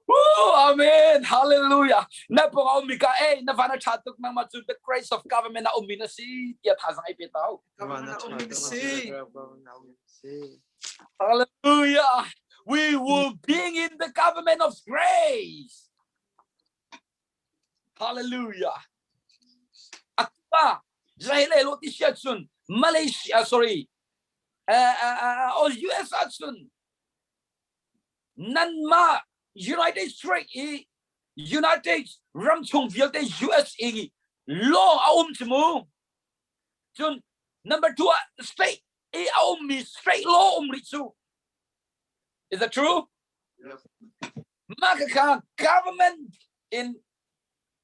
Woo, amen. Hallelujah. Na pong a ummi ka eh na van a tha tuk nangmah cu the grace of government a ummi na si tiah thazang ai pe tau. Hallelujah. We will being in the government of grace. Hallelujah. Atupa Israel lo ti sia cun Malaysia sorry or US ahcun nanmah United States i United ram chung vialte US i law a um cu mu cun number 2 ah state i a ummi state law um rih cu is that true Yes. Mah kha government in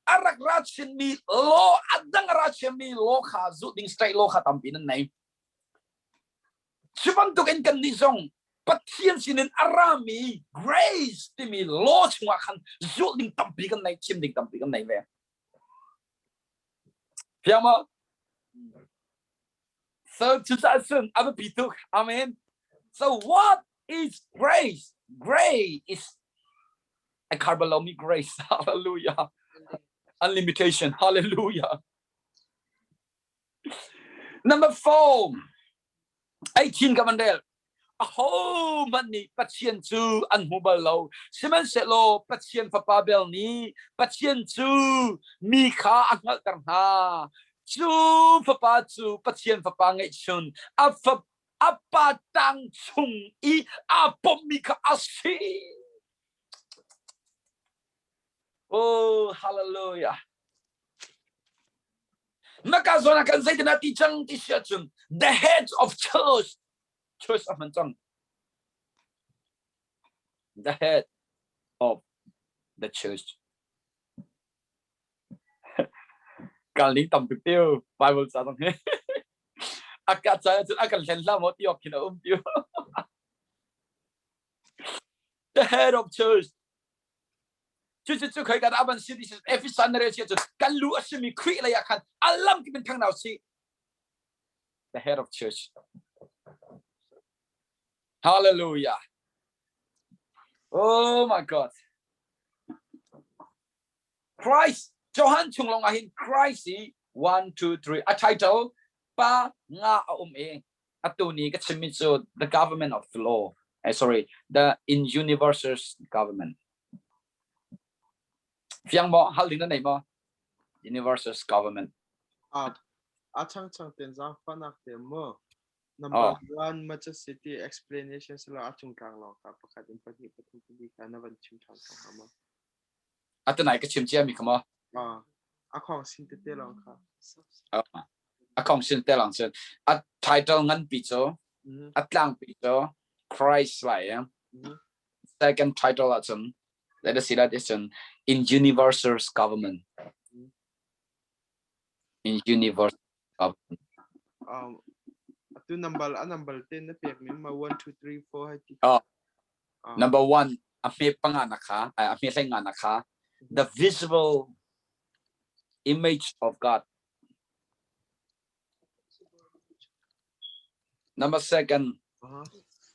a rak ra chinmi law a dang a ra chinmi law kha zulh ding state law kha tampi nan nei. Cu bantuk in kan nih zong Pathian sinin a rami grace timi law chungah khan zulh ding tampi kan nei, chim ding tampi kan nei ve. Fiang maw? So cucaah cun a biapi tuk. Amen. So what is grace? Grace is a carbolomi grace. Hallelujah. Unlimitation. Hallelujah. Number 4. 18 ka van rel. Ahohmanh nih Pathian cu an hmu bal lo. Sihmanhsehlaw Pathian Fapa bel nih Pathian cu mi kha a hngalhter hna. Cu Fapa cu Pathian Fapa ngeihchun a a pa tang chung i aa pommi kha a si. Oh, hallelujah. Maka zawn ah kan zeitin ah ti cang ti si ahcun the head of church church a hman cang the head of the church kal ning tam tuk tiu bible ca zong hi a ka ca cun a kan hlen hlah maw ti awk khin a um tiu the head of church Cucu cu khoi kan avan si ti Efesan na rel si ahcun kan lu a simi Khrih lei ah khan a lam kip in thang nau si. The head of church. Hallelujah. Oh my God. Christ, Johan chung lawng ah hin Christ i 1, 2, 3, a title pa nga a um i atu ni ka chimmi cu the government of the law. Sorry, the in universal government. Fiang maw? Hal ding na nei maw? Universal government. A a chang chang ten zang fanak te mo. Number 1 Macha City explanation sala a chung tlang long ka pakhat in pahnih pathum pali ka na van chim than ko ma. Atanai ka chim cia mi kha maw? A khong sin te te long kha. A khong sin te long cun a title ngan pi cu a tlang pi cu Christ lai ya. Second title ahcun let us see that is in universal government. In universal government. Um, atu number a number te na pek mi ma 1 2 3 4 hai ti. Oh. Number 1 a hme panga na kha a hme hlei nga na kha the visible image of God. Number second,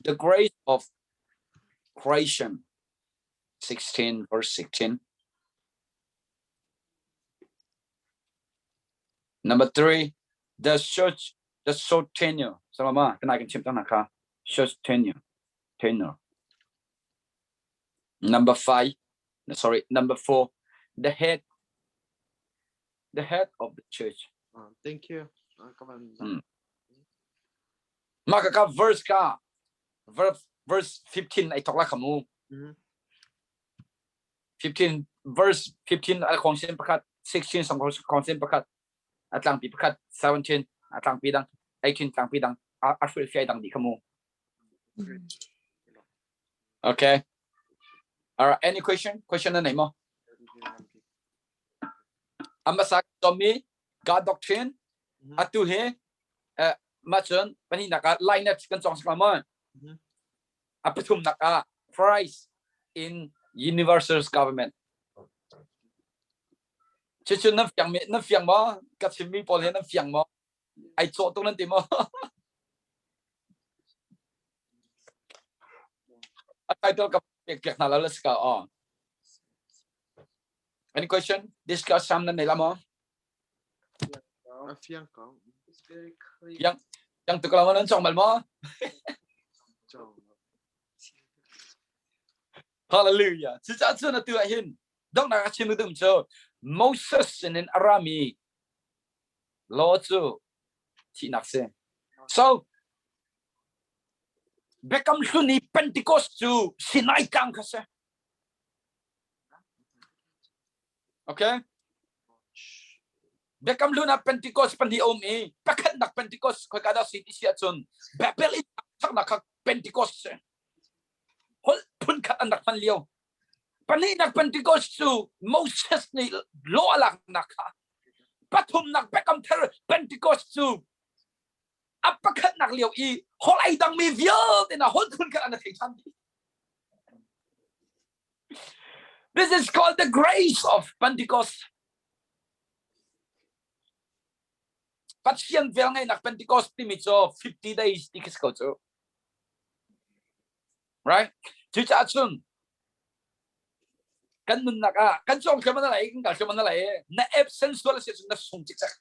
the grace of creation, 16 verse 16. Number three, the church, the short tenure. Sama kan I can chim tang kha short tenure, tenure. Number five, sorry, number four, the head, the head of the church. Thank you. Mah ka verse ka verse verse 15 ai thok la khamu. 15 verse 15 a khong sin pakhat 16 song khong sin pakhat a tlangpi pakhat 17 a tlangpi dang 18 tlangpi dang a hril fiai dang di khamu. Okay. All right. Any question? Question na nei mo? Amasa tomi God doctrine atu hi ma cun pahnihnak ah lineage kan cawng sakla maw? A pathumnak ah Christ in universal government. Cucu nan fiang mi nan fiang maw? Ka chimmi pawl hi nan fiang maw? Ai cawh tuk nan ti maw? A title ka pek piak hna la let's go on. Any question? Discuss sam nan nei la maw? A fiang ko. It's very clear. Yang yang tu kalau nan chong mal maw? Chong. Hallelujah. Cucaah cun atu ah hin donghnak a chim dum cu Moses sinin a rami law cu thihnak si. So Biakam hlun i Pentecost cu Sinai tlang kha si. Okay? Biakam hlun ah Pentecost pahnih a um i pakhatnak Pentecost khoika dah si ti si ahcun Babel in saknak kha Pentecost si. Holh phunkhat an rak hman lio. Pahnihnak Pentecost cu Moses nih law a laknak kha. Pathumnak Biakam thar Pentecost cu a pakhatnak lio i holh ai dangmi vialte na holh phunkhat an thei ṭhan dih. This is called the grace of Pentecost. Pathian velngeihnak Pentecost timi cu 50 days ti khi si ko cu. Right? Cucaah cun kan nunnak ah kan cawng thluam na lai kan kal thluam na lai na absence sual a si cun na sung cikcek.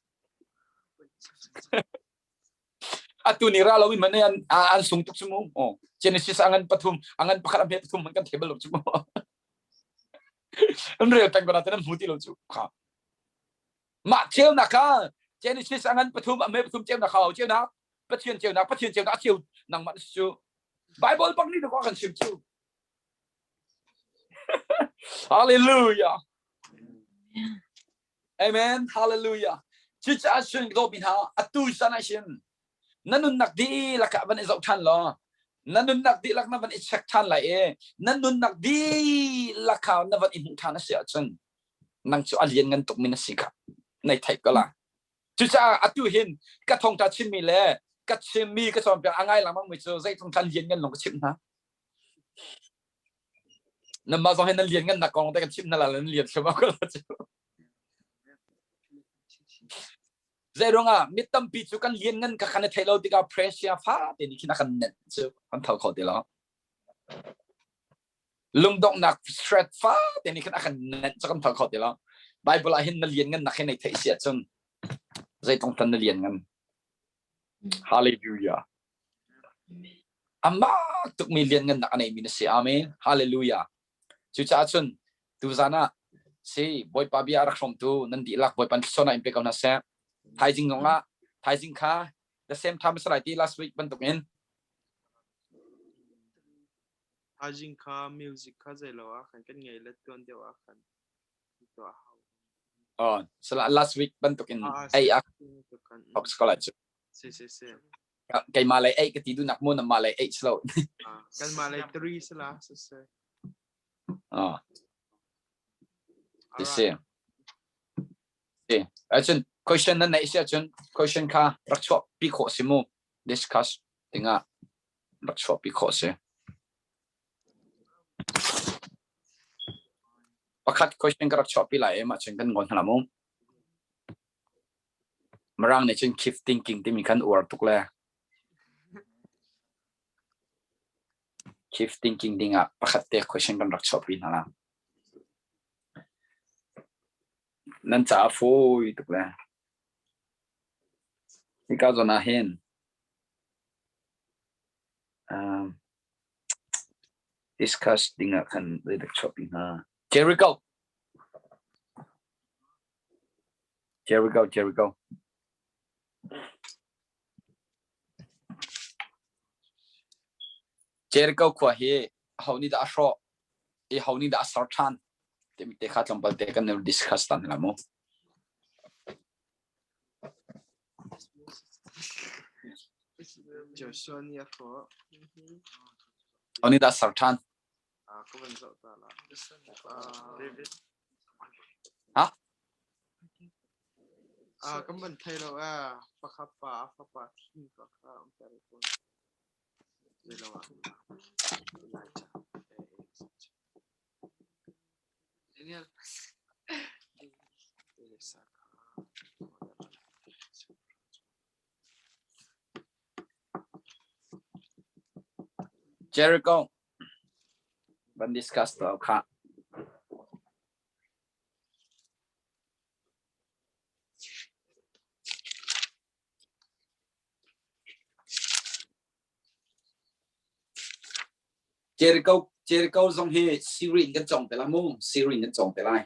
Atu ni ra lo in man an an sung tuk cu mu. Oh. Genesis angan pathum angan pakhat amhe pathum man kan thei bal lo cu mu. An rel peng ko na tan hmu ti lo cu. Kha. Mah ceunak kha Genesis angan pathum amhe pathum ceunak kha ceunak Pathian ceunak Pathian ceunak ceu nangmah cu Bible bak nih kan chim cu. Hallelujah. Amen. Hallelujah. Cucaah cun ka dawtmi hna, atu zan ah hin na nunnak dihlak ah van i zoh ṭhan law, na nunnak dihlak na van i check ṭhan lai i na nunnak dihlak kha na van i hmuh ṭhan a si ahcun nang cu a lianngan tukmi na si kha nai theih ko la. Cucaah atu hin ka thawngṭha chimmi le ka chimmi ka cawnpiak a ngai lengmangmi cu zeitluk than lianngan lawng ka chimh hna. Nanmah zong hi nan lianngannak kong te kan chimh hna la nan lian thluahmah ko la cu. Zei ruangah mi tampi cu kan lianngan ka kan i theih lo tikah pressure fa te nih khin a kan nenh cu kan tho kho ti lo. Lungdonghnak stress fa te nih khin a kan nenh cu kan tho kho ti lo. Bible ah hin na lianngan nak hi nei theih si ahcun zeitlung tan na lianngan. Hallelujah. Amak tukmi lianngannak a neimi na si. Amen. Hallelujah. Cucaah cun tuzan ah si Bawipa bia a rak hrawmtu nan dihlak Bawipa thluachuahnak in pe ko hna seh. Thaizing zong ah thaizing kha the same time salai ti last week bantuk in Thaizing kha music kha zei lo ah khan kan ngei le tuan deuh ah khan tuah hau. Oh, so last week bantuk in ei a ok scholar cu. Si si si. Keimah lei ei ka ti duhnak mu namah lei ei slo. Kanmah lei 3 sala si si. Ah. Si si. Si. Acun question nan neih si ahcun question kha rak chuah pi khawh si mu discuss dingah rak chuah pi khawh si. Pakhat question ka rak chuah pi lai i mah cun kan ngawn hna mu. Mirang nih cun keep thinking timi khan uar tuk le keep thinking dingah pakhat te question kan rak chuahpi hna la. Nan caah fawi tuk le. Hika zawn ah hin discuss dingah khan zeidak chuahpi hna. Jericho. Jericho, Jericho. Jericho khua hi ho nih dah a hrawh i ho nih dah a ser ṭhan timi te kha tlawmpal te kan i discuss tan la mu. Joshua nih a hrawh. Ho nih dah a ser ṭhan? Ka van zoh ta la. David. Ha? Kan van thei lo eh. Pakhat pa a fapa thi ka kha um ter ko. Zei lo ah. Elijah. Daniel. Elisa kha. Jericho. Van discuss to kha. Jericho Jericho zong hi Siri in kan cawng te lai mu. Siri in kan cawng te lai.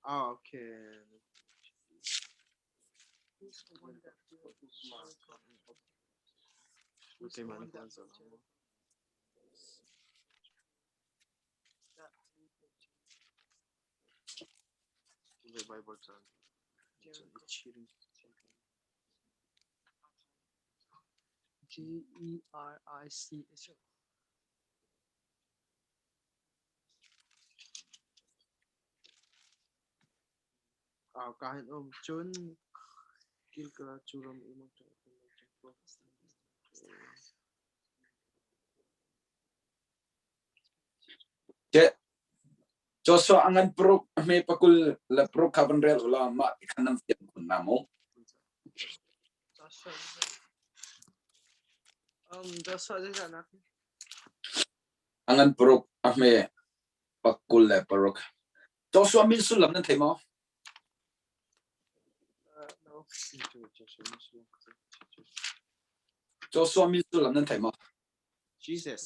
Ah, okay. Bible G E R I C H O. Ka hin um cun Gilgal cu ram i Joshua a ngan paruk a hme pakul le paruk kha van rel u law mah ti khan nan fiang khun na mu. Joshua zeizah nak? A ngan paruk a hme pakul le paruk. Joshua min sullam nan thei maw? No. Joshua min sullam nan thei maw? Jesus.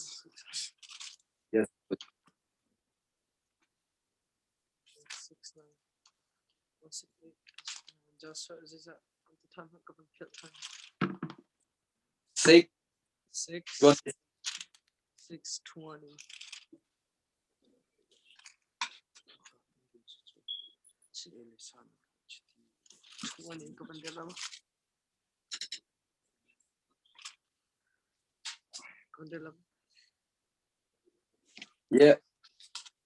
Yes. 6, 9, 1, 6, 8, Joshua zeizah 6 6 6 20 Yeah.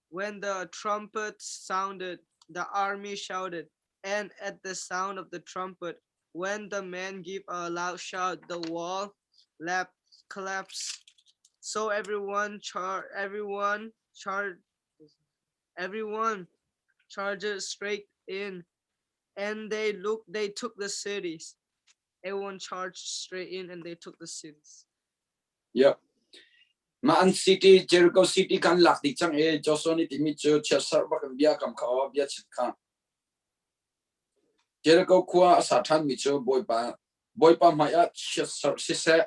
When the trumpet sounded, the army shouted, and at the sound of the trumpet, when the men give a loud shout, the wall lap collapsed. So everyone char everyone char everyone charged straight in, and they look they took the cities. Everyone charged straight in and they took the cities. Yep. Mah an city Jericho city kan lak dih cang i Joshua nih timi cu chiatserh bak in bia kam kha aw bia chim kha. Jericho khua a sa ṭhanmi cu Bawipa Bawipa hmaiah chiatserh siseh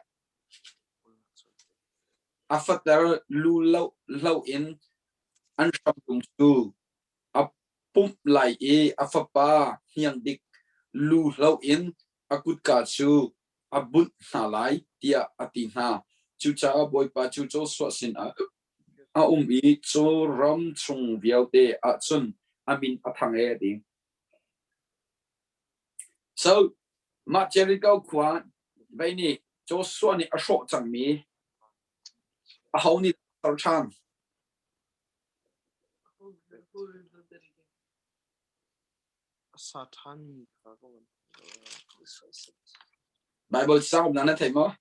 a fater lu lo lo in an hramtung cu a pumh lai i a fapa hniang bik lu hlo in a kutka cu a bunh hna lai tiah a ti hna. Cucaah Bawipa cu Joshua sinah a um i cu ram chung vialte ah cun a min a thang e a ti. So mah Jericho khua vei nih Joshua nih a hrawh cangmi aho nih a ser ṭhan? A sa ṭhanmi kha ka van Bible sang na na thei maw?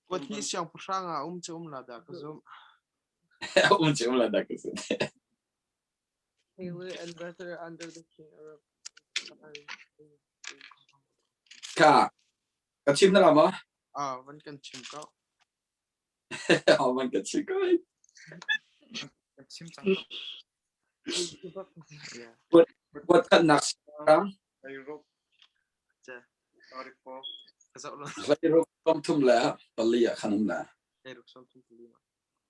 Kuat hi siangpahrang ah um cu um la dah ka zumh. Um cu um la dah ka zumh. Haley and brother under the king Arab. Ka ka chim na la maw? Ah, van kan chim ko. Oh man ka chim ko. Kan chim cang. Yeah. Kuat khatnak siangpahrang Europe 34 Ka zoh lo. Hleiruk sawmthum le pali ah khan um la. Hleiruk sawmthum pali ma.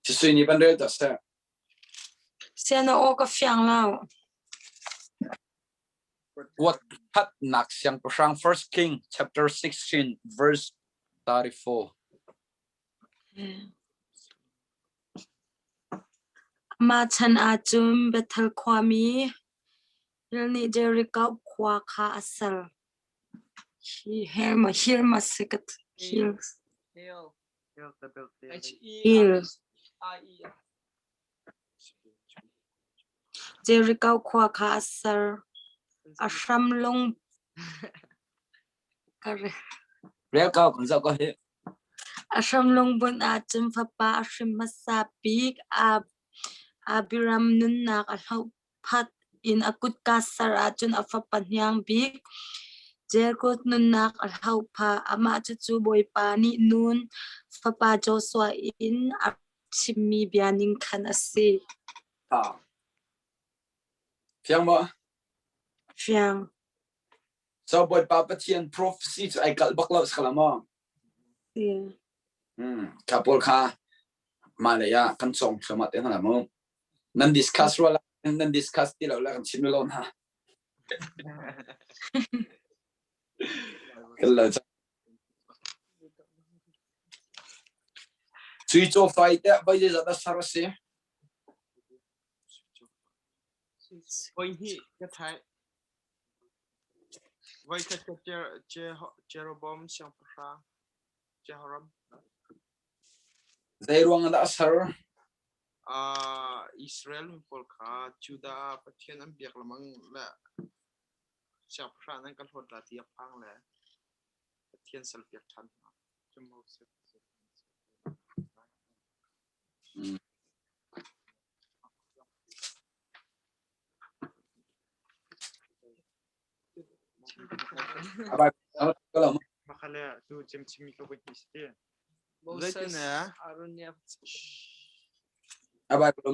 Sui nih van rel ta seh. Sian a aw ka fiang lo. Kuat khatnak siangpahrang First King chapter 16 verse 34. Amah chan ahcun Bethel khuami Hil nih Jericho khua kha a ser. Hil ma si ka Hil. Hil. Jericho khua kha a ser. A hram lung Rel ko kan zoh ko hih. A hram lungbunh ahcun fapa a hrim hmasa bik Abiram nunnak a hlohphat in a kutka ser ahcun a fapa hniang bik Jakob nunnak a hloh phah. Amah cucu Bawipa nih Nun fapa Joshua in a chimmi bia ning khan a si. Fiang maw? Fiang. So Bawipa Pathian prophecy cu ai kalh bak lo sakala maw? Kha pawl kha mah lei ah kan cawng thluahmah te hna mu. Nan discuss rua la nan discuss ti lo la kan chim lo hna. Kan lo Cui caw fai te vai zeizat a sar a si. Voi hnih ka thai. Voikhat ka Jeroboam siangpahrang Jehoram. Zei ruang ah dah a ser? Israel mi pawl kha Judah ah Pathian an biak lengmang le siangpahrang an kan hlawt la ti a phang le Pathian salpiak ṭhan hna.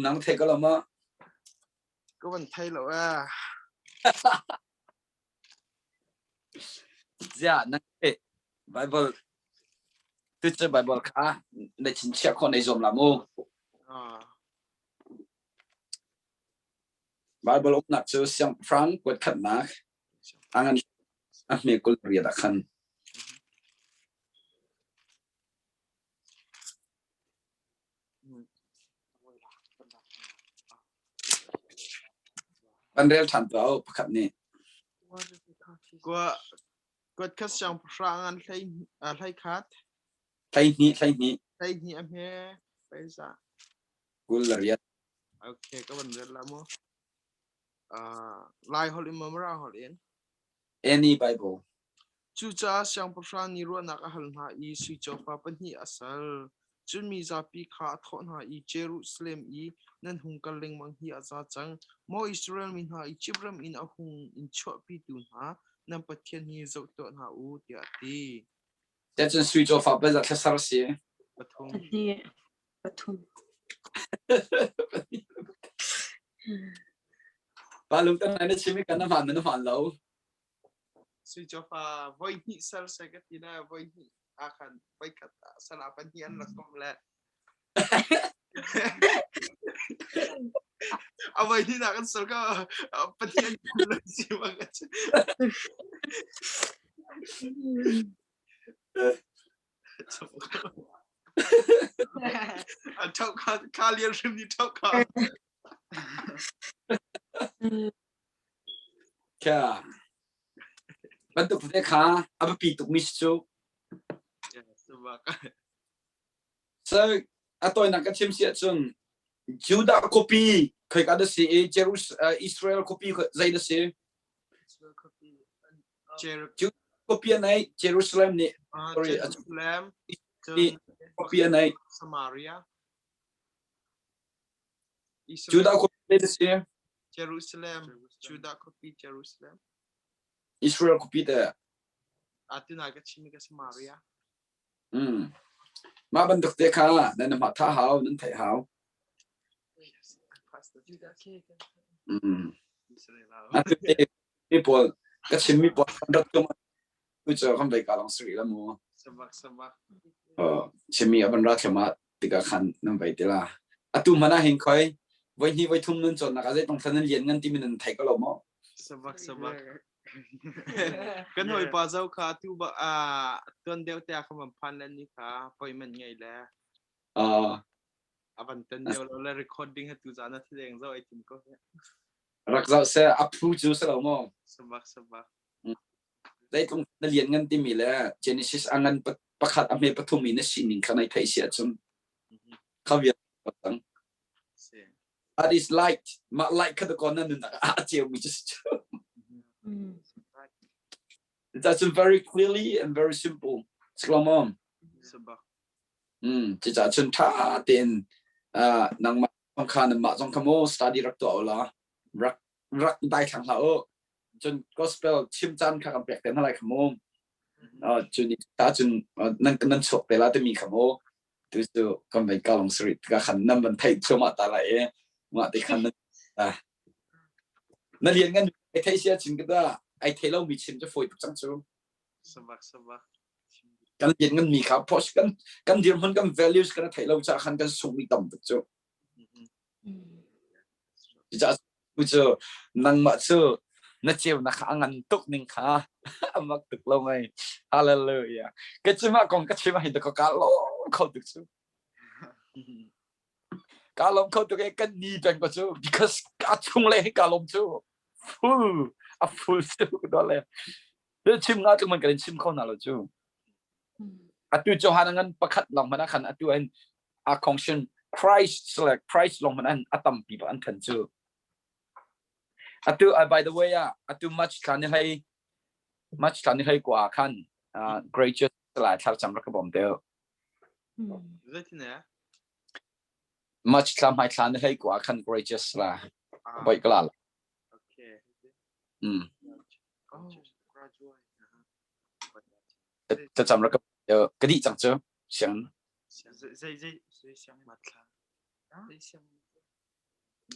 Nang thei ko lo ma? Ka van thei lo eh. Zia nang Bible tu cu Bible kha na chinchiah khawh nei zuam la mu. Baibal uknak cu siangpahrang kuatkhatnak a ngan a hme 28 ah khan. Kan rel ṭhan tuah u pakhat nih. Kua kuatkhat siangpahrang an hlei hlei khat. 12 12. 12 a hme peiza. 28. Okay, ka van rel la mu. Uh, Lai holh in maw Mirang holh in? Any Bible. Cucaah siangpahrang nih ruahnak a hal hna i sui cawfa pahnih a sal. Cun mi zapi kha a thawh hna i Jerusalem i nan hung kal lengmang hi a za cang. Maw Israel mi hna, Izipt ram in a hung in chuahpitu hna nan Pathian hi zoh tuah hna u, tiah a ti. Cun sui cawfa pazat thlasar a si. Pathum. Pahnih. Pathum. Pa lung tan na chim i kan na hmaan na hmaan lo. Sui Cawfa voi hnih sal se ka ti le voi hnih ah khan voi khat ah sal ah pahnih an rak komh le a voi hnih nak an sal ka pahnih an komh le si bang a si. A thau kha kha lian hrim ni thau kha. Kha. Bantuk te kha a biapi tukmi si cu. So a tawinak ka chim si ahcun Judah khuapi khoika dah si i Jerus Israel khuapi zei dah si? Judah khuapi a nei Jerusalem nih sorry Jerusalem khuapi a nei Samaria Judah khuapi dah si? Jerusalem Judah khuapi Jerusalem Israel khuapi teh Atu na ka chim ka Samaria Mm. Mah bantuk te kha nan mah tha hau nan theih hau. Mm. Atu te mi pawl ka chim mi pawl kan rat tum tu cu kan vei ka long sri la mu. Sabak sabak. Oh, chimmi aban ra thlama tika khan nan vei te la. Atu mana hin khoi voi hni voi thum nun chon nak a zei tong thlan nan lian ngan ti min nan thei ko lo mo. Sabak sabak. Kan hawipa zo kha tu ba tuan deuh te ah khan van phan le ni kha appointment ngei le a van tan deuh lo le recording ha tu zan a thileng zo ai tim ko he. Rak zoh se a phu cu si lo maw? Sabak sabak. Zeitlung na lian ngan timi le Genesis a ngan pakhat a hme pathum i na sining kha nai theih si ahcun kha vial cang. That is light. Mah light kha ko na nunnak ah a ceumi cu si cu. That's very clearly and very simple. Siklo Cucaah cun ṭha tein nangmah zong kha nanmah zong kha mu study rak tuah u la rak rak dai thlang hlah u cun gospel chim caan kha kan pek te hna lai kha mu cun ta cun nan nan chuak te la timi kha mu tu cu kan vei ka long sari ka khan nan van theih thluahmah ta lai i mah te khan nan na lian ngan ai thei sia chin ka da ai thei lo mi chim cu fawi tuk cang cu sabak sabak kan lian ngan mi kha post kan kan dirhmun kan values kan thei lo cha khan kan sung mi tam tuk cu Cucaah cu nangmah cu na ceunak kha a ngan tuk ning kha a mak tuk lo mei. Hallelujah. Ka chimah kong ka chim ah hin ka lawm kho tuk cu. Ka lawm kho tuk e kan ni peng ko cu because ka chung le hi ka lawm cu. Full a full cu do le. Chim nga tluk man kan in chim kho na lo cu. Atu Johan ngan pakhat lawng hmanh ah khan atu an a conction Christ le Christ lawng hmanh an a tampi bak an than cu. Atu by the way ah atu March thla ni hlei March thla ni hlei kwa khan gracious lai thlar cham rak ka bom te. Zeitin eh? March thla hmai thla ni hlei kwa khan gracious la boi kala. Okay. Oh, graduate. Thlacam rak ka dih cang cu siang. Zei zei zei siang matla. Zei siang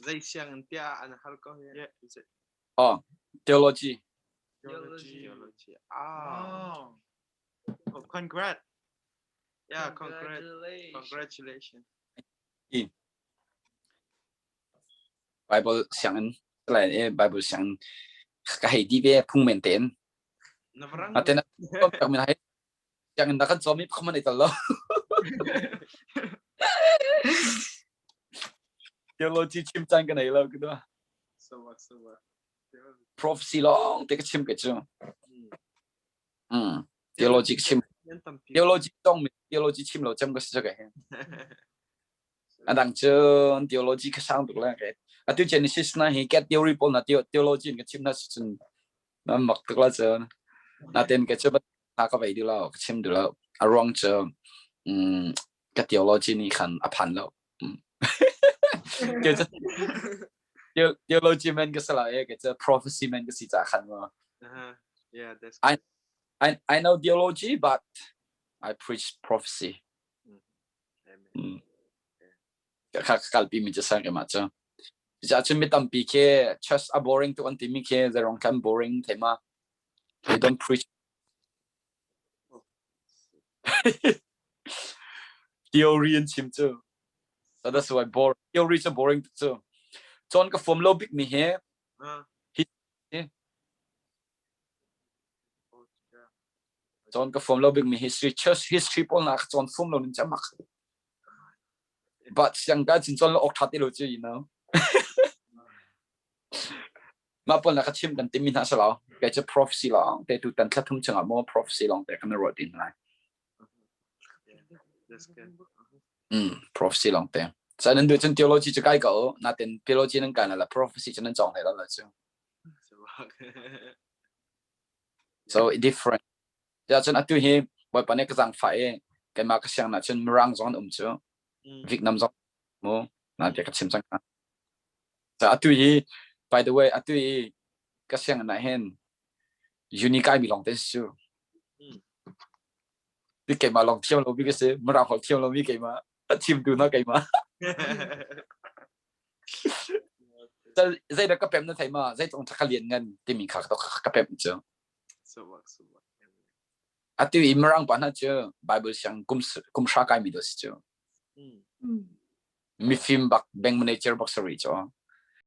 zei siang in tiah an har ko hi. Oh, theology. Theology. Theology. Ah. Oh, congrats. Yeah, congrats. Congratulations. Bible sianginn lai Bible sianginn ka hei di ve phung men tein. Na varang. Aten tak min hai sianginn na kan cawm i phung an i tel lo. Theology chim caan ka nei lo ka dua. Sabak sabak. Prophecy lawng te ka chim ke cu. Theology ka chim. Theology tong mi theology chim lo cem ka si ka he. A dang cun theology ka sang tuk le ke. Atu Genesis na hi cat theory pawl na theology in ka chim na si cun na mak tuk la cun. Natin ke cu ka vei duh lo, ka chim duh lo. A ruang cu ka theology nih khan a phan lo. Theology man ka sala e ke cu prophecy man ka si ca khan ma. Yeah, that's I know theology but I preach prophecy. Amen. Kha ka kalpi mi cu sang keimah cu. Cucaah cun mi tampi khi church a boring tuk an timi khi zeirong tlan boring thei ma. They don't preach. Theory an chim cu. So that's why boring. Theory cu boring tuk cu. Cawn ka fuam lo bik mi hi hi Cawn ka fuam lo bik mi history church history pawl na ka cawn fuam lo ning cu mak. But siang ka cin cawn lo ok tha ti lo cu you know. Mah pawl na ka chim kan timi hna salo. Kei cu prophecy lawng te tu tan thla thum chungah maw prophecy lawng te kan ruah tin lai. Mm, prophecy lawng te. Sa nan duh cun theology cu kai ko, natin theology nan kai la prophecy cu nan cawng hlei lo la cu. So different. Ya cun atu hi Bawipa nih ka zaangfah i keimah ka siang na cun Mirang zong an um cu. Vietnam zong mu na bia ka chim cang ka. So atu hi by the way atu hi ka siang na hin uni kai mi long te su. Ti keimah long thiam lo mi ka si Mirang holh thiam lo mi keimah a chim tu na keimah. Zeidah ka pem na thei ma? Zeitlung ka lian ngan timi kha ka pem cu. Atu i Mirang pa hna cu Bible siang kum kum hra kai mi do si cu. Mifim bak bank manager bak sari cu.